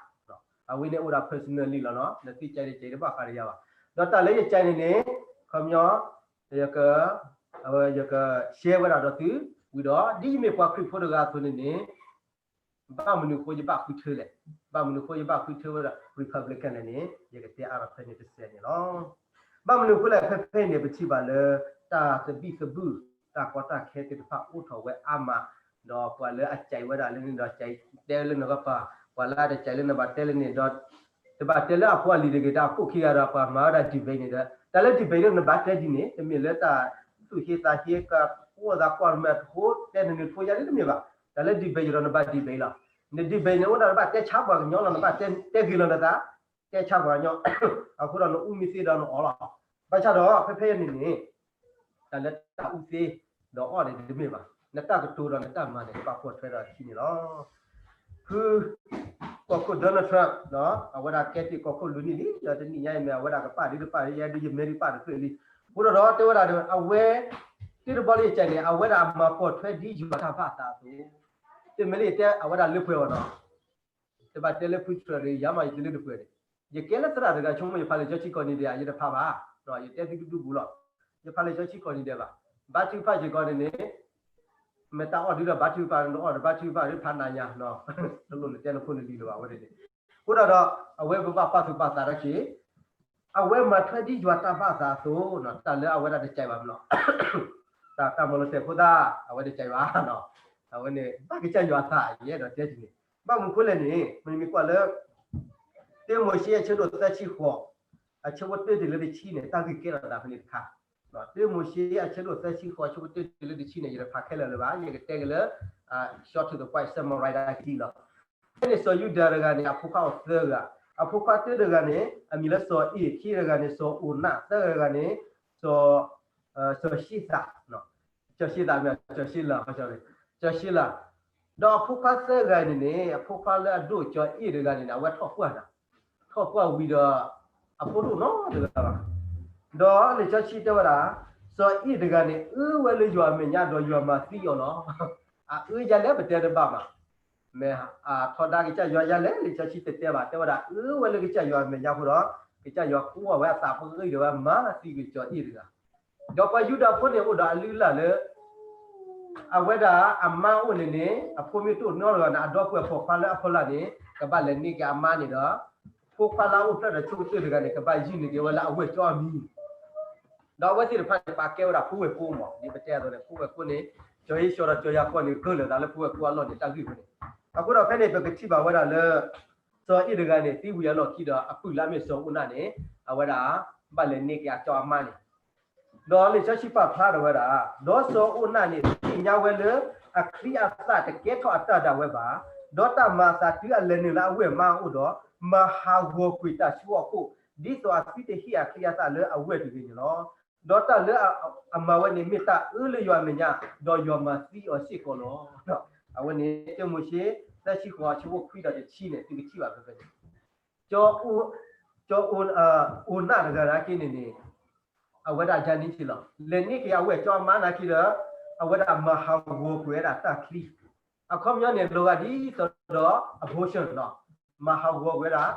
အဝဲန့ၣ်အိၣ်ဒၣ် personally လီၤနီၤ, နသုကဲးန့ၣ်ကဲးတဘၣ်ဃးဒီးယၤဘၣ်. ဒီးတၢ်လၢယကဲးန့ၣ်န့ၣ်, ခီပညီ ယက အဝဲယက share ဝဲဒၣ်ဒီးသု, ဝံၤဒီး ဒ်ယမ့ၢ်ပှၤခရံာ်ဖိတဂၤအသိးန့ၣ်န့ၣ် ဘၣ်မနုၤအဃိယဘၣ်ဃုထၢလဲၣ်, ဘၣ်မနုၤအဃိယဘၣ်ဃုထၢဝဲဒၣ် Republican လဲၣ်န့ၣ် ယကတဲအါထီၣ်ဖဲန့ၣ်တစဲးန့ၣ်လီၤ. ဘၣ်မနုၤအဃိလဲၣ် ဖဲဖဲအံၤန့ၣ် ပထံၣ်ဘၣ်လၢ တၢ်သဘံၣ်သဘုၣ် တၢ်ကီတၢ်ခဲသ့ၣ်တဖၣ်အိၣ်ထီၣ်ဝဲအါမး, ဒီးပှၤလၢအကဲးဝဲဒၣ်လၢန့ၣ်ဒီး ကဲးတဲလၢနကပၤ, ပှၤလၢအတကဲးလၢနဘၣ်တဲလၢန့ၣ်ဒီး တဘၣ်တဲလၢအဖိအလံၤတဂ့ၤ တၢ်အခိၣ်ခံဂၤဒီးပှၤမၤဝဲဒၣ် debate န့ၣ်ဒီး တၢ်လၢ debate န့ၣ် နဘၣ်တဲဒ်န့ၣ် တမ့ၢ်လၢတၢ်သူၣ်ဟ့သးဟ့ ကကိၢ်သးကွၢ်မ့ၢ်တဃိ တဲနနုၤတဖိယါန့ၣ်တမ့ၢ်ဘၣ်. တၢ်လၢ debate ဒီးနဘၣ် debate လီၤ. န debate န့ၣ်အိၣ်ဒီးနဘၣ်တဲဆါပှၤကညီလီၤ, နဘၣ်တဲဂ့ၤလီၤနသး, တဲဆါပှၤကညီ, အဃိဒီးနအူမ့ၢ်သ့ဒီးနအီၣ်လီၤ. ဘၣ်ဆၣ်ဒီး ဖဲဖဲအံၤန့ၣ်န့ၣ် တၢ်လၢတၢ်အူသ့ဒီးအီၣ်န့ၣ်တမ့ၢ်ဘၣ်. နတၢ်ကတိၤဒီးနတၢ်မၤန့ၣ် ကဘၣ်ပိာ်ထွဲဒီးအခံန့ၣ်လီၤ. ဖု ကီၢ်ခိၣ် Donald Trump အဝဲဒၣ်ကဲတ့ၢ်ကီၢ်ခိၣ်လွံၢ်နံၣ်လံ, ဒီးတနံၣ်ညါအံၤမ့ၢ် အဝဲဒၣ်ကပာ်ဒုးတပာ်ဒုး ယဲဒုးယမဲာ်ဒုးပာ်တဖျၢၣ်လံ. အဃိဒီး တဲဝဲဒၣ်ဒီး အဝဲ တ့ၢ်တဘီလၢယကဲးန့ၣ် အဝဲဒၣ်မၤပိာ်ထွဲဒ်ယွၤတၢ်ဘၣ်သးအသိး, တမ့ၢ်လၢယတဲအဝဲဒၣ်လၢပှဲၤအီၤနီၤ. တဘၣ်တဲလၢဖုထြၢၣ်ဒီး ယၤမးယတလၢတပှဲၤန့ၣ်, ယကဲလၢသရၣ်တဂၤဆိကမိၣ် ယဖးလံာ်စီဆှံခီၣ်နံၤဒဲး ယတဖးဘၣ်, ယတဲသုတဒူပူၤလီၤ. ယဖးလံာ်စီဆှံခီၣ်နံၤဒဲးဘၣ်. ဘါထုကဖၣ်စ့ၢ်ကီးန့ၣ်န့ၣ် မ့ၢ်တၢ်အီၣ်ဒုဒီးဘါထုကဖၣ် နအီၣ်ဒီးဘါထုကဖၣ်ဒုဖးနၤညါ, တလိၣ်နတဲနဖိနလံၤလၢၤဘၣ်ဝဲန့ၣ်. အဃိဒီး အဝဲပဘၣ်ပာ်သူၣ်ပာ်သးတၢ်က့ၤ အဝဲမၤထွဲဒ်ယွၤတၢ်ဘၣ်သးအသိး တၢ်လၢအဝဲဒၣ်တကဲးဘၣ်မးလီၤ. တၢ်မၤလီၤတဲာ်ဖိသၣ် အဝဲတကဲးဘၣ်, အဝဲန့ၣ် ဘၣ်ကစၢ်ယွၤအသး ယအဲၣ်ဒိးတဲဒ်န့ၣ်. ဘၣ်မနုၤအဃိလဲၣ်န့ၣ် မ့မ့ၢ်ကွၢ်လၢ တၢမိၤၡ့အဆၢဒိၣ်သၢဆံဃိး အဆၢဖိတၢတုၤလၢတဆံန့ၣ် တၢ်ဂ့ၢ်ကဲထီၣ်သးဖဲန့ၣ်တခါ. တၢမိၤၡ့အဆၢဒိၣ်သၢဆံဃိး အဆၢဖိတၢတုၤလၢတဆံန့ၣ် ယတဖးခဲလၢာ်လၢၤဘၣ်, ယကတဲက့ၤလၢ short to the point summarize ဒၣ်ကံလီၤ. ဖဲန့ၣ်စီၤယူဒၤတဂၤန့ၣ် အဖိခွါအိၣ်သၢဂၤ, အဖိခွါတၢတဂၤန့ၣ် အမံၤလၢစီၤအ့ၣ်, ခံတဂၤန့ၣ် စီၤအိၣ်နး, သၢဂၤန့ၣ် စီၤ စီၤၡ့သး, စီၤၡ့သးမ့ၢ် စီၤၡ့လး, စီၤၡ့လး. ဒီးအဖိခွါသၢဂၤန့ၣ်န့ၣ် အဖိခွါလၢအဒိၣ်စီၤအ့ၣ်တဂၤန့ၣ်န့ၣ် အဝဲထီၣ်ပှၢ်နၤ, ထီၣ်ပှၢ်ဝံၤဒီး အဖိတအိၣ်နီတဂၤဘၣ်. ဒီးလံာ်စီဆှံတဲဝဲဒၣ် စီၤအ့ၣ်တဂၤန့ၣ် အၢဝဲလၢယွၤအမဲာ်ညါဒီးယွၤမၤသံအီၤလီၤ. အအၢယၤလဲၣ်ပတဲတဘၣ်ဘၣ်. မ့ၢ်အထီဒါကစၢ်ယွၤယၤလဲၣ် လံာ်စီဆှံတတဲဘၣ်, တဲဝဲဒၣ်အၢဝဲလၢကစၢ်ယွၤအမဲာ်ညါအဃိဒီး ကစၢ်ယွၤကွၢ်ဝဲအသးပှၢ်ဂ့ၤဒီးဝဲမၤသံကွံာ်စီၤအ့ၣ်တဂၤ. ဒီးပှၤယူဒၤဖိန့ၣ်အိၣ်ဒီးအလုၢ်အလၢ်လၢ အဝဲဒၣ်အမါအိၣ်န့ၣ်န့ၣ် အဖိမ့ၢ်တအိၣ်နီတဂၤန့ၣ် အဒီပုၢ်ဝဲၢ်ပိာ်ခွါလၢအဖီလာ်န့ၣ် ကဘၣ်လဲၤန့ၢ်က့ၤအမါန့ၣ်ဒီး ဖိခွါလၢအအိၣ်ဖျဲၣ်ဒီးဆိကတၢၢ်တဂၤန့ၣ် ကဘၣ်ယုၢ်န့ၢ်က့ၤဝဲလၢအဝဲၢ်ကၠီအမံၤ ဒီးအဝဲသ့ၣ်တဖၣ်န့ၣ် ပာ်ကဲဝဲဒၣ်ဖိဝဲၢ်ကိမး, ဒ်ပတဲအသိးန့ၣ် ဖိဝဲၢ်ကိန့ၣ် ကၠီၤအ့ၡၤဒီးကၠီၤယၤကိာ်န့ၣ် ကၢၢ်လၢာ်သးလၢဖိဝဲၢ်ကိအလီၢ်န့ၣ် တၢ်ဂ့ၢ်ဝဲန့ၣ်. အဃိဒီးဖဲန့ၣ် ပကထံၣ်ဘၣ်ဝဲဒၣ်လၢ စီၤအ့ၣ်တဂၤန့ၣ် သံဝံၤအလီၢ်ခံဒီး အပုၢ်လၢအမ့ၢ်စီၤအိၣ်နးန့ၣ် အဝဲဒၣ် ဘၣ်လဲၤန့ၢ်က့ၤအကၠီအမါန့ၣ် ဒီးလံာ်စီဆှံပာ်ဖျါထီၣ်ဝဲဒၣ်, ဒီးစီၤအိၣ်နးန့ၣ် သ့ၣ်ညါဝဲလၢ အချံအသၣ်တကဲထီၣ်အတၢ်ဒၣ်ဝဲဘၣ်, ဒီးတၢ်မၤအသးတုၤအလဲၤနုာ်လၢအဝဲၢ်မါအအိၣ်ဒီး မၤဟးဂီၤကွံာ်တၢ်ဆူအခိၣ်, ဒ်သိးအသုတဟ့ၣ်အချံအသၣ်လၢအဝဲၢ်တဂ့ၤန့ၣ်လီၤ. ဒီးတၢ်လၢအမၤဝဲန့ၣ် မ့ၢ်တၢ်အၢလၢယွၤအမဲာ်ညါ, ဒီးယွၤမၤသံအီၤစ့ၢ်ကီးလီၤ. အဝဲန့ၣ် တၢမိၤၡ့ သၢဆံဃိး အဆၢဖိခွံဒီးတဆံန့ၣ် သုကထံၣ်ဘၣ်ဖဲဖဲန့ၣ် ကၠီ ကၠီ အိၣ်နးတဂၤနာ်က့န့ၣ်န့ၣ် အဝဲဒၣ်ယၤန့ၣ်က့လီၤ. လဲၤန့ၢ်က့ၤအဝဲၢ်ကၠီအမါနာ်က့ဒီး အဝဲဒၣ်မၤဟးဂီၤကွံာ်ဝဲဒၣ်တၢ်ချံ, အခီပညီန့ၣ် လီၤဂာ်ဒ်သိးဒီး abortion လီၤ. မၤဟးဂီၤကွံာ်ဝဲဒၣ်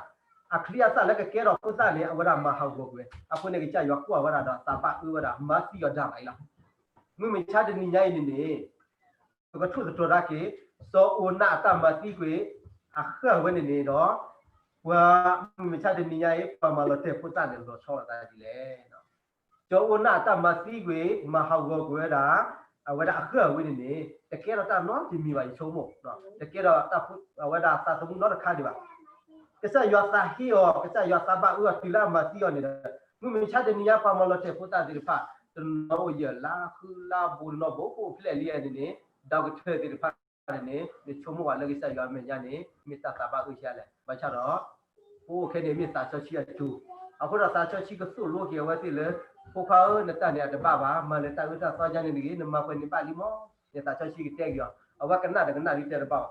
အချံအသၣ်လၢကကဲထီၣ်ဖိသၣ်န့ၣ် အဝဲဒၣ်မၤဟးဂီၤကွံာ်ဝဲ, အဃိန့ၣ် ကစၢ်ယွၤကွၢ်ဝဲဒၣ်ဒီးသးဘၣ်အၢဝဲဒၣ် မၤသံအီၤဒၣ်ဘၣ်အံၤလီၤ. မုၢ်မဆါတနံၤညါအံၤန့ၣ်န့ၣ် ပကထိၣ်သတြီၤတၢ်က့ၤ စီၤအိၣ်နးအတၢ်မၤသံကွံာ် အဃၢ်ဝဲန့ၣ်န့ၣ်ဒီး ပှၤမုၢ်မဆါတနံၤညါအံၤ ပှၤမၤလီၤတဲာ်ဖိသၣ်န့ၣ် လီၤဆီလိာ်သးဒ်လဲၣ်. စီၤအိၣ်နးအတၢ်မၤသံကွံာ် မၤဟးဂီၤကွံာ်ဝဲဒၣ် အဝဲဒၣ်အဃၢ်ဝဲန့ၣ်န့ၣ် တကဲထီၣ်တၢ်နီတမံၤဘၣ် ယဆိကမိၣ်, တကဲထီၣ်အဝဲဒၣ်သးသမူနီတခါဒံးဘၣ်. ကစၢ်ယွၤသးဟ့အီၤ ကစၢ်ယွၤသးဘၣ်အၢအီၤတုၤလၢအမၤသံအီၤန့ၣ်ဒီး မုၢ်မဆါတနံၤညါ ပှၤမၤလီၤတဲာ်ဖိသၣ်သ့ၣ်တဖၣ် တနီၤအိၣ်ယဲၢ်လါဃုလါဘူး တနီၤဘူးဘူးဖျဲၣ်လံန့ၣ်န့ၣ် doctor သ့ၣ်တဖၣ်န့ၣ်န့ၣ် နဆိကမိၣ်ဘၣ်လၢကစၢ်ယွၤအမဲာ်ညါန့ၣ် မ့ၢ်တၢ်သးဘၣ်အၢဆံးလဲၣ်. ဘၣ်ဆၣ်ဒီး ပအိၣ်ခဲန့ၣ်မ့ၢ်သးစီဆှံအစိၤ, အဃိဒီးသးစီဆှံကသိၣ်လိက့ၤအဝဲသ့ၣ်လၢ ဖိခွါဧၢ နတၢ်န့ၣ်အတဘၣ်ဘၣ်, မၤလၢတၢ်အၢတၢ်သီယါန့ၣ်တဂ့ၤ, နမၤပှဲၤန့ၣ်ဘၣ်လံမး, နသးစီဆှံကတဲက့ၤအီၤ, အဝဲကနၣ်တကနၣ်ဒ်တဲတဘၣ်ဘၣ်.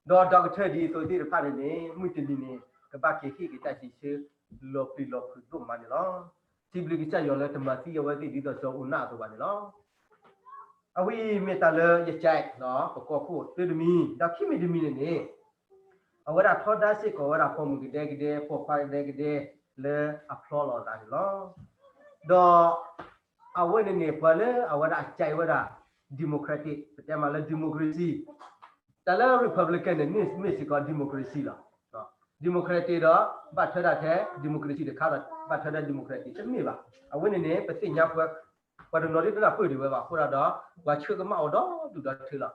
ဒီး doctor ဒ်သိးသ့ၣ်တဖၣ်န့ၣ်န့ၣ် မုၢ်တနံၤန့ၣ် ကဘၣ်က့ၤဟ့ၣ်က့ၤတၢ်စံးဆၢ လီၤပျံၤလီၤဖုးဒိၣ်မးန့ၣ်လီၤ. စံးဘျုးကစၢ်ယွၤလၢတမၤသံအဝဲသ့ၣ်ဒ်သိးစီၤအိနၢ်အသိးဘၣ်န့ၣ်လီၤ. အဝဲအံၤမ့ၢ်တၢ်လၢယကဲး ပကီၢ်ခိၣ်တၢ်တမံၤ, ဒီးခံမံၤတမံၤန့ၣ်န့ၣ် အဝဲဒၣ်ထီဒါစ့ၢ်ကီးဝဲဒၣ်ပိာ်မုၣ်ကဒဲကဒဲ ပိာ်ခွါကဒဲကဒဲလၢအဖျီလီၤအသးန့ၣ်လီၤ. ဒီးအဝဲန့ၣ်န့ၣ် ပှၤလၢအဝဲဒၣ်အကဲးဝဲဒၣ် democratic ပတဲမးလၢ democracy တၢ်လၢ Republican န့ၣ် မ့ၢ်စ့ၢ်ကီး democracy လီၤ. democratic ဒီး ဘၣ်ထွဲဒၣ်ထဲ democracy တခါဒီး ဘၣ်ထွဲဒၣ် democratic တမ့ၢ်ဘၣ်. အဝဲန့ၣ်န့ၣ် ပသ့ၣ်ညါပှၤ ပှၤတနီၤဒ်တနၢ်ပၢၢ်ဒံးဝဲဘၣ်အဃိဒၣ်ဒီး ပှၤဆှၢကမၣ်အီၤဒီဒူၣ်ဒီထၢလီၤ.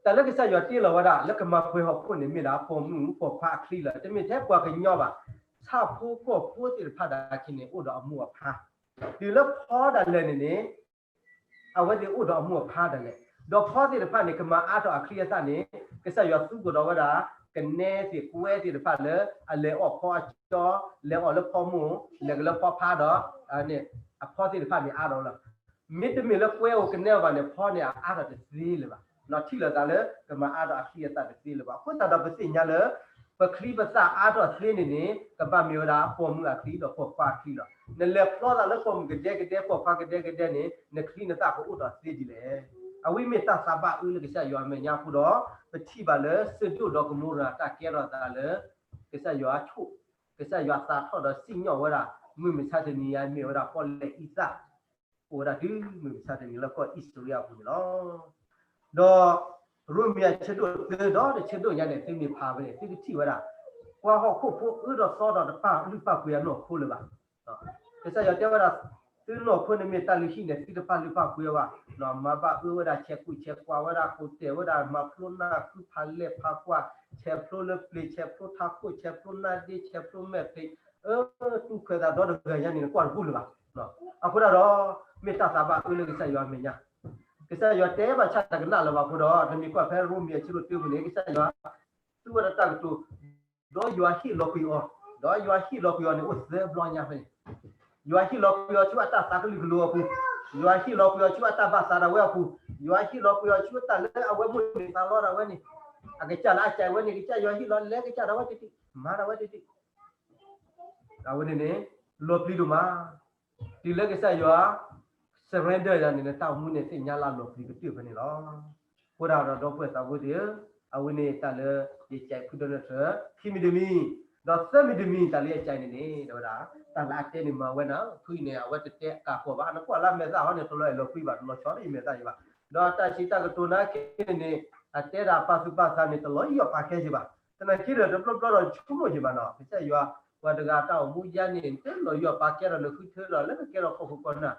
တၢ်လၢကစၢ်ယွၤတ့လီၤဝဲဒၣ် လၢကမၤပှဲၤဟီၣ်ခိၣ်န့ၣ်မ့ၢ်ဒၣ်ပိာ်မုၣ်ပိာ်ခွါအချံလီၤ. တမ့ၢ်ထဲပှၤကညီဘၣ်. ဆၣ်ဖိကီၢ်ဖိသ့ၣ်တဖၣ်ဒၣ်က့န့ၣ် အိၣ်ဒီးအမိၢ်အဖါ, တုၤလၢဖီဒၣ်လဲာ်န့ၣ်န့ၣ် အဝဲသ့ၣ်အိၣ်ဒီးအမိၢ်အဖါဒၣ်လဲာ်, ဒီးဖီသ့ၣ်တဖၣ်န့ၣ် ကမၤအါထီၣ်အချံအသၣ်န့ၣ် ကစၢ်ယွၤသူကဒီးဝဲဒၣ် ကနဲသ့ၣ်ကွဲသ့ၣ်တဖၣ်လၢ အလဲၤအီၣ်ဖီအကၠီ, လဲၤအီၣ်လၢဖီမိၢ်, လဲၤကလၢဖီဖါဒီး အဖီသ့ၣ်တဖၣ်န့ၣ်အါထီၣ်လီၤ. မ့တမ့ၢ်လၢကွဲအိၣ်ကနဲဘၣ်န့ၣ် ဖီန့ၣ်အအါထီၣ်တသ့လၢၤဘၣ်. ထံၣ်လိာ်သးလၢ ကမၤအါထီၣ်အချံအသၣ်တသ့လၢၤဘၣ်. အဃိသတးဒီးပသ့ၣ်ညါလၢ ပချံပသၣ်အါထီၣ်သ့န့ၣ်န့ၣ် ကဘၣ်မ့ၢ်ဝဲဒၣ်ပိာ်မုၣ်အချံဒီးပိာ်ခွါအချံလီၤ. နလဲၤဖျီသးလၢပိာ်မုၣ်ကဒဲကဒဲ ပိာ်ခွါကဒဲကဒဲန့ၣ် နချံနသၣ်ကအိၣ်ထီၣ်သ့ဒ်လဲၣ်. အဝဲမ့ၢ်တၢ်သးဘၣ်အၢလၢကစၢ်ယွၤအမဲာ်ညါအဃိဒီး ပထံၣ်ဘၣ်လၢ စဒိၣ်ဒီးကမိရၤတၢ်ကဲထီၣ်သးလၢ ကစၢ်ယွၤဆိၣ်, ကစၢ်ယွၤသးထီၣ်ဒီးစံၣ်ညီၣ်ဝဲဒၣ် မုၢ်မဆါတနံၤအံၤမ့ၢ်ဝဲဒၣ်ပီၣ်လဲၣ်အံသၣ် အိၣ်ဝဲဒၣ်တုၤမုၢ်မဆါတနံၤလၢကီၢ်အံၣ်စရ့လးအပူၤန့ၣ်လီၤ. ဒီးရိမ့ၤအဆၢဒိၣ်သၢဒီးတဆၢဒိၣ်ညါန့ၣ် သုမ့ၢ်ဖးဝဲန့ၣ် သုကထံၣ်ဝဲဒၣ် ပှၤဟီၣ်ခိၣ်ဖိအၢဒီးသီဒီးတပာ်လုၢ်ပာ်ပှ့ၤအနီၢ်ခိလၢၤဘၣ်. ကစၢ်ယွၤတဲဝဲဒၣ် သုနီၢ်ခိန့ၣ်မ့ၢ်တၢ်လုၢ်ဟံၣ်န့ၣ် သုတပာ်လုၢ်ပာ်ပှ့ၤအီၤဘၣ်. မၤဘၣ်အၢဝဲဒၣ် ဆဲးကူၣ်ဆဲးကွၢ်ဝဲဒၣ် ကိးတဲာ်ဝဲဒၣ် မၤဖျိနၢ်ဃုဖးလဲၢ်ဖးကွၢ် ဆဲးဖျိလၢပျ့ၤ ဆဲးဖျိထးခိၣ် ဆဲးဖျိနၢ်ဒ့ ဆဲးဖျိမဲာ်ဖံး အၢ တူၢ်ခွဲးသးဒီတဂၤညါန့ၣ် နကွၢ်တဘူၣ်လၢၤဘၣ်. အဃိဒၣ်ဒီး မ့ၢ်တၢ်သးဘၣ်အၢလၢကစၢ်ယွၤအမဲာ်ညါ, ကစၢ်ယွၤတဲဘၣ်ဆၣ်တကနၣ်လၢၤဘၣ်အဃိဒီး နမ့ၢ်ကွၢ်ဖဲရိမ့ၤအဆၢဒိၣ်တၢပူၤန့ၣ် ကစၢ်ယွၤ သူဝဲဒၣ်တၢ်ကတိၤ ဒီးယွၤဟ့ၣ်လီၤကွံာ်အီၤ, ဒီးယွၤဟ့ၣ်လီၤကွံာ်အီၤန့ၣ် အိၣ်သၢဘျီညါဖဲန့ၣ်, ယွၤဟ့ၣ်လီၤကွံာ်အီၤဆူအတၢ်သးကလုာ်ကလိၤအပူၤ, ယွၤဟ့ၣ်လီၤကွံာ်အီၤဆူအတၢ်ဘၣ်သးဒၣ်ဝဲအပူၤ, ယွၤဟ့ၣ်လီၤကွံာ်အီၤဆူအတၢ်လၢအဝဲမိၣ်န့ၢ်သးလီဒၣ်ဝဲန့ၣ်, အကစၢ်လၢအကဲဝဲန့ၣ် ကစၢ်ယွၤဟ့ၣ်လီၤလဲကစၢ်ဒၣ်ဝဲတဒံး, မၤဒၣ်ဝဲတဒံး အဝဲန့ၣ်န့ၣ် လီၤပျံၤဒိၣ်မး, တုၤလၢကစၢ်ယွၤ surrender ယၤန့ၣ် နတၢ်အိၣ်မူန့ၣ်သ့ၣ်ညါလၢအလီၤပျံၤကတၢၢ်ဖဲန့ၣ်လီၤ. အဃိဒၣ်ဒီးဒီပုၢ်ဝဲၢ်သးဘိသ့ၣ်ဧၢ, အဝဲန့ၣ်တၢ်လၢ ယကဲးဖုဒိၣ်န့ၣ်ထၢ ခံမံၤတမံၤ, ဒီးသၢမံၤတမံၤ တၢ်လၢယကဲးန့ၣ်န့ၣ် ဒီးဝဲဒၣ် တၢ်လၢအတဲန့ၣ်မၤဝဲနၤ ဖုအံၤန့ၣ် အဝဲတတဲကးကီးဘၣ် နကွၢ်လၢအမဲာ်သၣ်ဟီန့ၣ် တလီၤအဲၣ်လီၤကွံဘၣ် တလီၤဆီလၢယမဲာ်သၣ်ယံၤဘၣ်, ဒီးတၢ်စံးတၢ်ကတိၤနာ်က့န့ၣ်န့ၣ် အတဲဒၣ်ပာ်သူၣ်ပာ်သးန့ၣ် တလီၤယီၣ်ပာ်ကဲယံၤဘၣ်, သနာ်က့ဒီးတဘျီဘျီဒီးဆိကမိၣ်ယံၤဘၣ်နီၤ ကစၢ်ယွၤ ပှၤတဂၤတၢ်အိၣ်မူယါန့ၣ် တဲလီၤယီၣ်ပာ်ကဲဒီးနဃုထၢဒီးလၢကကဲထီၣ်ကီၢ်ခိၣ်ကီၢ်နၢ်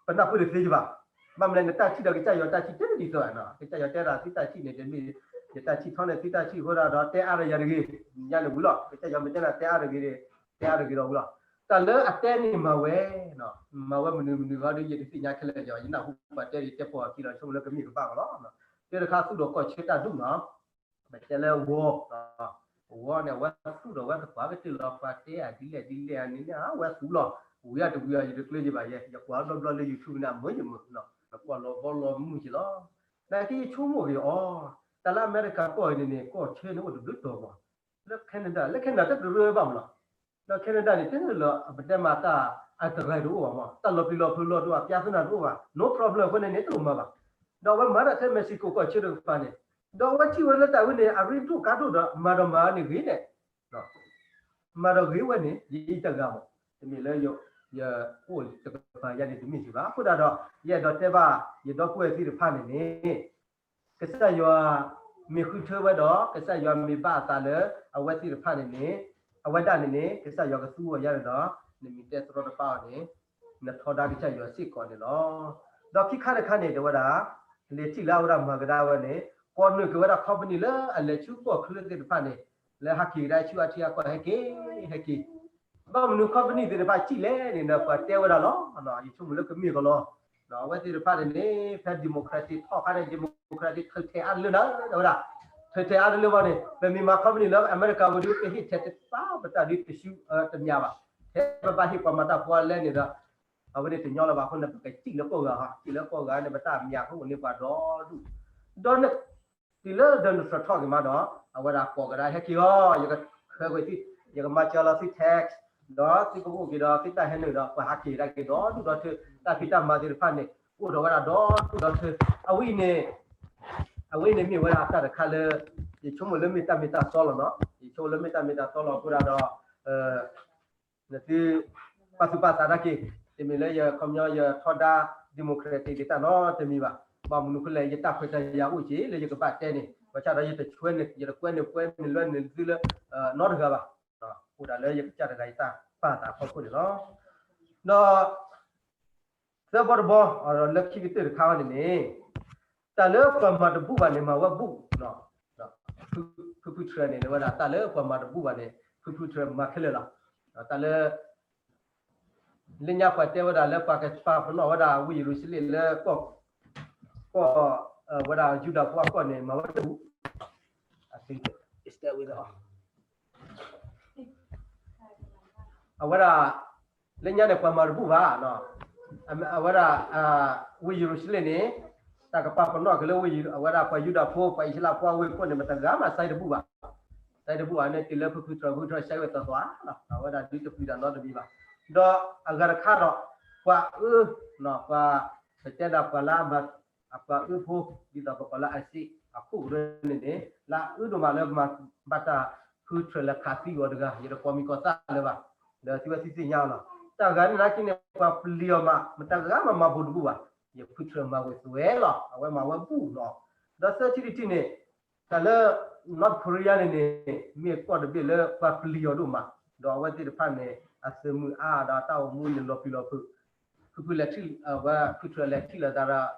ပနၢ်ဟူတသ့ယံၤဘၣ်, ဘၣ်မနုၤလဲၣ် နတၢ်ထံၣ်ဒီးကစၢ်ယွၤတၢ်ထံၣ်တဲတဒ်သိးဘၣ်နီၤ, ကစၢ်ယွၤတဲဒၣ်သုတၢ်ထံၣ်န့ၣ် တမ့ၢ် ယတၢ်ထံၣ်ထီန့ၣ် သုတၢ်ထံၣ်အဃိဒၣ်ဒီး တဲအါဒီးယၤတဂ့ၤ, ညါန့ၣ်ဝံၤလီၤ ကစၢ်ယွၤမ့ၢ်တဲနၤတဲအါတဂ့ၤ, တဲအါတဂ့ၤဒီးဝံၤလီၤ, တၢ်လၢအတဲန့ၣ်မၤဝဲ မၤဝဲမနုၤမနုၤဟီဒီး ယတသ့ၣ်ညါခဲလၢာ်ယီၤ ယနၢ်ဟူပှၤတဲယတဲပိာ်အခံလီၤ ဆိကမိၣ်လၢကမ့ၢ်ကဘၣ်ကလီၤ, တဲတခါသူၣ်ဒီးကီၢ်ဆၢတၢ်ဒူၣ်နီၤ ပတဲလၢဝီ, ဝီန့ၣ် အဝဲသူၣ်ဒီးဝဲသပှၢ်ကတၢၢ်လီၤ ပှၤတဲအဒ်လဲၣ်ဒ်လဲၣ်န့ၣ် အဝဲသူၣ်လီၤ, ဝံၤအတဝံၤအီၤ ယတကျၢၤယံၤဘၣ်ယဲ ယကွၢ်ဘျီဘျီလၢ YouTube န့ၣ် အမုာ်ယမုာ်, နကွၢ်လီၤဘီလီၤမုာ်က့ၤလီၤ, နာ်က့ယဆိကမိၣ်က့ၤအီၤ, တၢ်လၢအမဲရကၤကီၢ်အံၤန့ၣ်န့ၣ် ကီၢ်ဆၢန့ၣ်အိၣ်တဘျုးတီၤမး, လၢ Canada လၢ Canada တၢ်တရၢဘၣ်မးလီၤ, ဒီး Canada န့ၣ် တဲလၢအပတဲမၤတၢ်အတဂၤတအိၣ်ဘၣ်မး တၢ်လီၤပျံၤလီၤဖုးလီၤဒိၣ်အပျါသနၢ်တအိၣ်ဘၣ် no problem အဃိန့ၣ်န့ၣ် တအိၣ်မၤဘၣ်, ဒီးအဝဲမၤတၢ်ထဲ Mexico ကီၢ်ဆၢတကပၤန့ၣ်, ဒီးအဝဲထံၣ်ဝဲလၢတၢ်ဝဲန့ၣ် အရ့ဒိၣ်ကါဒိၣ်ဒီး မၤဒီးမၤန့ၣ်ဂ့ၤန့ၣ် မၤဒီးဂ့ၤဝဲန့ၣ် ယအံၤတဂၤမး, တမ့ၢ်လၢယအိၣ်တကပၤယါန့ၣ်တမ့ၢ်စ့ၢ်ဘၣ်, အဃိသတးဒီး ယအဲၣ်ဒိးတဲဘၣ် ယဒီပုၢ်ဝဲၢ်သ့ၣ်တဖၣ်န့ၣ်န့ၣ် ကစၢ်ယွၤမ့ၢ်ဃုထၢဝဲဒီး ကစၢ်ယွၤမ့ၢ်ဘၣ်အသးလၢ အဝဲသ့ၣ်တဖၣ်န့ၣ်န့ၣ် အဝဲဒၣ်န့ၣ်န့ၣ် ကစၢ်ယွၤကသူအီၤယါန့ၣ်ဒီး နမ့ၢ်တဲတရီတပါအီၤန့ၣ် နထီဒါကစၢ်ယွၤစ့ၢ်ကီးန့ၣ်လီၤ. ဒီးခံခါတခါန့ၣ် တဲဝဲဒၣ် လဲၤထံၣ်လၢအဝဲဒၣ်မၤကဒါဝဲန့ၣ် ကိးနုာ်က့ၤဝဲဒၣ် company လၢအလဲၤဆူကီၢ်ချၢသ့ၣ်တဖၣ်န့ၣ် လၢဟးက့ၤကဒါဆူအါထံအါကီၢ်ဟဲက့ၤ ဟဲက့ၤ ဘၣ်မနုၤ company သ့ၣ်တဖၣ်စံၣ်လဲၣ်န့ၣ်ဒီး ပှၤတဲဝဲဒၣ်လီၤ. ယဆိကမိၣ်လၢကမ့ၢ်ကလီၤ. အဝဲသ့ၣ်တဖၣ်န့ၣ်န့ၣ် ဖဲ democratic ထီၣ်ခါန့ၣ် democratic ထုးထဲးအါတလၢနၤ တဲဝဲဒၣ် ထုးထဲးအါတလၢဘၣ်န့ၣ် ပမ့ၢ်မၤ company လၢအမဲရကၤဝဲဒၣ် ပဟ့ၣ်ထဲးတသးပတၢ်ဒ်တဆူတမၠးဘၣ်. ထဲပဘၣ်ဟ့ၣ်ပှၤမၤတၢ်ဖိအါလဲၣ်န့ၣ်ဒီး အဝဲန့ၣ်တညီလၢၤဘၣ်အဃိန့ၣ် ပကစံၣ်လၢကီၢ်ဂၤဟီ စံၣ်လၢကီၢ်ဂၤန့ၣ် ပတၢ်မၠးဖိအိၣ်န့ၢ်ပှၤဒီဒူၣ် ဒီး တုၤလၢ Donald Trump ထီၣ်က့ၤမးဒီး အဝဲဒၣ်ကိးကဒါဟဲက့ၤအီၤ ယကဃဲၤကွံာ်သု ယကမၤစၢၤလီၤသု tax ဒီးသုကအိၣ်က့ၤဒီးသုတၢ်ဟဲနုာ်ဒီး ပှၤဟးက့ၤကဒါက့ၤဒီးဒူၣ်ဒီထၢ တၢ်ဖံးတၢ်မၤသ့ၣ်တဖၣ်န့ၣ် အိၣ်ဒီးဝဲဒၣ်ဒီဒူၣ်ဒီထၢ အဝဲအံၤန့ၣ် အဝဲအံၤန့ၣ်မ့ၢ်ဝဲဒၣ်တၢ်တခါလၢ ယဆိကမိၣ်လၢမ့ၢ်တၢ်မ့ၢ်တၢ်တီလီၤနီၤ. ယဆိကမိၣ်လၢမ့ၢ်တၢ်မ့ၢ်တၢ်တီလီၤအဃိဒၣ်ဒီး နသု ပာ်သူၣ်ပာ်သးတၢ်က့ၤ တမ့ၢ်လၢယခီပညီယထီဒါ democratic တၢ်နီတမံၤဘၣ်. ဘၣ်မနုၤအဃိလဲၣ် ယတၢ်ခွဲးတၢ်ယာ်အိၣ်က့ၤလၢယကဘၣ်တဲန့ၣ် ဘၣ်ဆၣ်ဒီးယတဆွဲန့ၣ် ယတကွဲန့ၢ်ပှဲၤန့ၢ်လွဲန့ၢ်သုလၢ နီတဂၤဘၣ်. အိၣ်ဒၣ်လၢယကစၢ်တဂၤယတၢ်ပာ်သးဖီခိၣ်န့ၣ်လီၤ. ဒီး သၢဘီတဘီ လၢခံကတၢၢ်တခါန့ၣ်န့ၣ် တၢ်လၢပှၤမၤတဘူၣ်ဘၣ်န့ၣ် မၤဝဲဘူၣ်, ဖုဖုထြၢးန့ၣ် ဝဲဒၣ်တၢ်လၢပှၤမၤတဘူၣ်ဘၣ်န့ၣ် ဖုဖုထြၢးမၤခဲလၢာ်လီၤ. တၢ်လၢ လၢညါပှၤတဲဝဲဒၣ်လၢပှၤကပာ်ပနီၣ်ဝဲဒၣ်ဝ့ၢ်ယရူၤၡလ့ၣ်လၢကီၢ် ကီၢ် ဝဲဒၣ်ယူဒၤဖိအကီၢ်န့ၣ် မၤဝဲတဘူၣ် အဝဲဒၣ် လၢညါန့ၣ် ပှၤမၤတဘူၣ်ဘၣ်, အဝဲဒၣ် ဝ့ၢ်ယရူၤၡလ့ၣ်န့ၣ် တၢ်ကပာ်ပနီၣ်က့ၤလၢဝ့ၢ် အဝဲဒၣ်ပှၤယူဒၤဖိ ပှၤအံၣ်စရ့လးဖိအဝ့ၢ်ခိၣ်န့ၣ် မတၤဂၤမးစဲတဘူၣ်ဘၣ်, စဲတဘူၣ်ဘၣ်န့ၣ် တုၤလၢဖုဖုထြၢး ဖုထြၢးစဲဝဲသီသီလီၤ. အဝဲဒၣ်ဒုးတပျံၤတၢ်နီတမံၤဘၣ်. ဒီးအဂၤတခါဒီး ပှၤအၢ ပှၤ ပတဲဒၣ်ပှၤလၢ အပှၤအၢဖိ ဒ်သိးပကိးလၢ ISIS အခိၣ်ကရၢန့ၣ်န့ၣ် လၢအအၢဒိၣ်မးလၢမၤဘၣ်တၢ်ဖုထြၢးလဲၤခးသံအီၤတဂၤ ယတကိးမံၤကိးသၣ်လၢၤဘၣ်, ဒီးသုဝဲသုသ့ၣ်ညါလီၤ. တၢ်ဂၤန့ၣ်နာ်က့န့ၣ် ပှၤပျံၤအီၤမး မတၤဂၤမးမၤဘူးတဘူၣ်ဘၣ်, ယဖုထြၢးမၤဝဲသွဲလီၤ. အဝဲမၤဝဲဘူၣ်လီၤ. ဒီးသၢထံၣ်တထံၣ်န့ၣ် တၢ်လၢ North Korea န့ၣ်န့ၣ် မ့ၢ်ကီၢ်တဘ့ၣ်လၢပှၤပျံၤအီၤဒိၣ်မး, ဒီးအဝဲသ့ၣ်တဖၣ်န့ၣ် အသုးမုၢ်အါဒီးတၢ်အိၣ်မူန့ၣ်လီၤပျံၤလီၤဖုး, ဖုဖုလဲၤထံၣ် အဝဲဖုထြၢးလဲၤထံၣ်လိာ်သး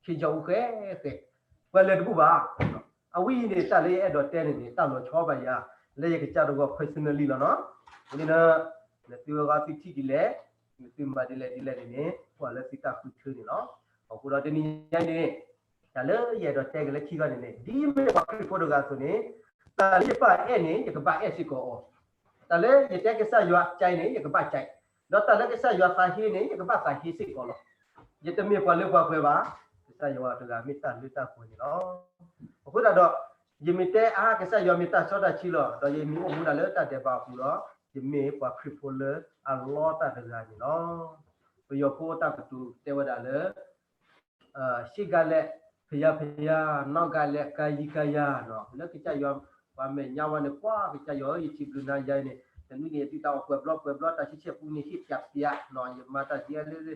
ဒီး ခ့ယီၤအူဃဲဃဲ, ပှၤလဲၤတဘူၣ်ဘၣ်. အဝဲအံၤန့ၣ် တၢ်လၢယအဲၣ်ဒိးတဲန့ၣ်န့ၣ် တၢ်လီၤဆီဘၣ်ယၤ လၢယကစၢ်တဂီၢ် personally လီၤနီၤ. ဝဲန့ၣ် နသုဝဲဂီၢ်သုထံၣ်ဒ်လဲၣ်, နသုမၤဒ်လဲၣ်ဒ်လဲၣ်န့ၣ်န့ၣ် ကွၢ်လၢသုတၢ်ဃုထၢန့ၣ်လီၤ. အဃိဒီးတနံၤညါအံၤန့ၣ် တၢ်လၢယအဲၣ်ဒိးတဲက့ၤလၢခံဂီၢ်န့ၣ်န့ၣ် ဒ်မ့ၢ်ပှၤခရံာ်ဖိတဂၤအသိးန့ၣ် တၢ်လၢယဘၣ်အဲၣ်န့ၣ် ယကဘၣ်အဲၣ်စ့ၢ်ကီးအီၤ, တၢ်လၢယတဲကစၢ်ယွၤကဲန့ၣ် ယကဘၣ်ကဲ, ဒီးတၢ်လၢကစၢ်ယွၤသးဟ့န့ၣ် ယကဘၣ်သးဟ့စ့ၢ်ကီးလီၤ. ယတမ့ၢ်ပှၤလၢပှၤပှဲၤဘၣ်, ကစၢ်ယွၤတဂၤမ့ၢ်တၢ်လၢတၢ်ပှဲၤန့ၣ်လီၤ. အဃိသတးဒီး ယမ့ၢ်တဲအါ ကစၢ်ယွၤမ့ၢ်တၢ်စီတၢ်ဆှံလီၤ, ဒီးယမ့ၢ်အိၣ်မူဒၣ်လၢတၢ်ဒဲးဘးအပူၤဒီး ယမ့ၢ်ပှၤခရံာ်ဖိလၢအလီတၢ်တဂၤန့ၣ်လီၤ. ပယီၤဖိတၢ်ကတိၤတဲဝဲဒၣ်လၢ ရှေ့ကလဲ ဖယါဖယါ, နောက်ကလဲ ကယၤကယၤ လၢကစၢ်ယွၤ ပှၤမဲာ်ညါဝဲန့ၣ် ကွၢ်ကစၢ်ယွၤဧၢ ယစံးဘျုးနၤယၤန့ၣ် တနွံန့ၣ် ယဒုၣ်တၢ်အီၣ်ပှဲၤဘျီပှဲၤဘျီ တၢ်ဆံဆဲၣ်ပူန့ၣ် ဟ့ၣ်ပၠးပၠး ယမၤတၢ်ဒ်အံၤလၢ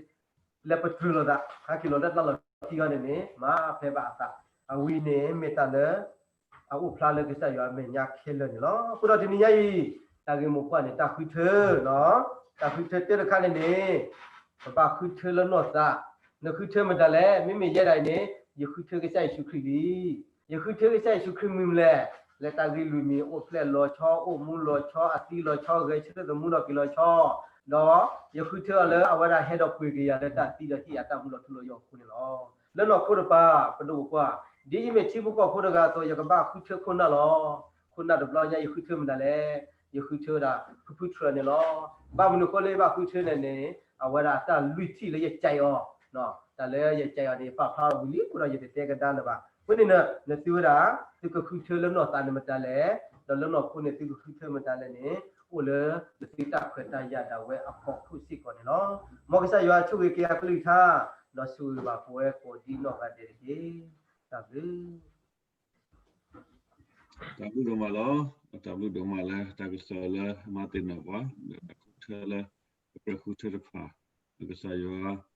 လဲၤပတြၢၤလိာ်သး ဟဲက့ၤလီၤလၢတၢ်လီၢ်ခံဂီၢ်န့ၣ်န့ၣ် မၤဖဲဘၣ်အသး အဝဲန့ၣ်မ့ၢ်တၢ်လၢ အအိၣ်ဖျါလၢကစၢ်ယွၤအမဲာ်ညါခဲလၢာ်န့ၣ်လီၤ. အဃိဒီးတနံၤညါအံၤ တၢ်ဂ့ၢ်မိၢ်ပှၢ်န့ၣ် တၢ်ဃုထၢ တၢ်ဃုထၢတၢတခါန့ၣ်န့ၣ် ပဘၣ်ဃုထၢလၢနီၢ်သး, နဃုထၢမတၤလဲၣ်, မ့မ့ၢ်ယဲဒၣ်အံၤန့ၣ် ယဃုထၢကစၢ်ယ့ၣ်ၡူးခရံာ်လံ. ယဃုထၢကစၢ်ယ့ၣ်ၡူးခရံာ်မနုၤလဲၣ်, လၢတၢ်ဂ့ၢ်လွံၢ်မံၤ အိၣ်ဖျဲၣ်လီၤဆီ အိၣ်မူလီၤဆီ အသံလီၤဆီ ဂဲၤဆၢထၢၣ်သမူထီၣ်က့ၤလီၤဆီ, ဒီးယဃုထၢအီၤလၢအဝဲဒၣ်ဟဲဒီးပှ့ၤက့ၤယၤလၢတၢ်သံဒီးဟ့ၣ်ယၤတၢ်မူလီၤထူလီၤယိာ်အဃိန့ၣ်လီၤ. လၢနီၢ်ခိတပၤ ပဒိၣ်ပပှၢ် ဒ်ယမ့ၢ်ထံဖိကီၢ်ဖိတဂၤအသိး ယကဘၣ်ဃုထၢခိၣ်နၢ်လီၤ. ခိၣ်နၢ်တဘျီညါ ယဃုထၢမနုၤလဲၣ်, ယဃုထၢဝဲဒၣ်ဖုဖုထြၢးန့ၣ်လီၤ. ဘၣ်မနုၤအဃိလၢယဘၣ်ဃုထၢန့ၣ်န့ၣ် အဝဲဒၣ်တၢ်လွံၢ်ထံၣ်လၢယကဲးအီၤ, တၢ်လၢယကဲးအီၤန့ၣ် ယပာ်ဖျါထီၣ်ဝံၤလံအဃိဒီး ယတတဲကဒါလၢၤဘၣ်. အဃိန့ၣ် နသုဝဲဒၣ် သုကဃုထၢလၢနီၢ်သးန့ၣ်မတၤလဲၣ်, ဒီးလၢနီၢ်ခိန့ၣ် သုကဃုထၢမတၤလဲၣ်န့ၣ် အိၣ်လၢနသုတၢ်ခွဲးတၢ်ယာ်ဒၣ်ဝဲအဖီခိၣ်စ့ၢ်ကီးန့ၣ်လီၤ. မ်ကစၢ်ယွၤဆိၣ်ဂ့ၤက့ၤအကလုၢ်ကထါ ဒီးဆိၣ်ဂ့ၤဘၣ်ပဝဲကိးဒံနီၢ်ဂၤဒဲးတက့ၢ်. တၢ်ဘျုး တၢ်ဘျုးဒိၣ်မးလီၤ. တၢ်ဘျုးဒိၣ်မးလၢတၢ်ကစီၣ်လၢအမၤသ့ၣ်နီၣ်ပှၤ ဒီးတၢ်ဃုထၢလၢ ပကြၢးဃုထၢတဖၣ် ဒီးကစၢ်ယွၤ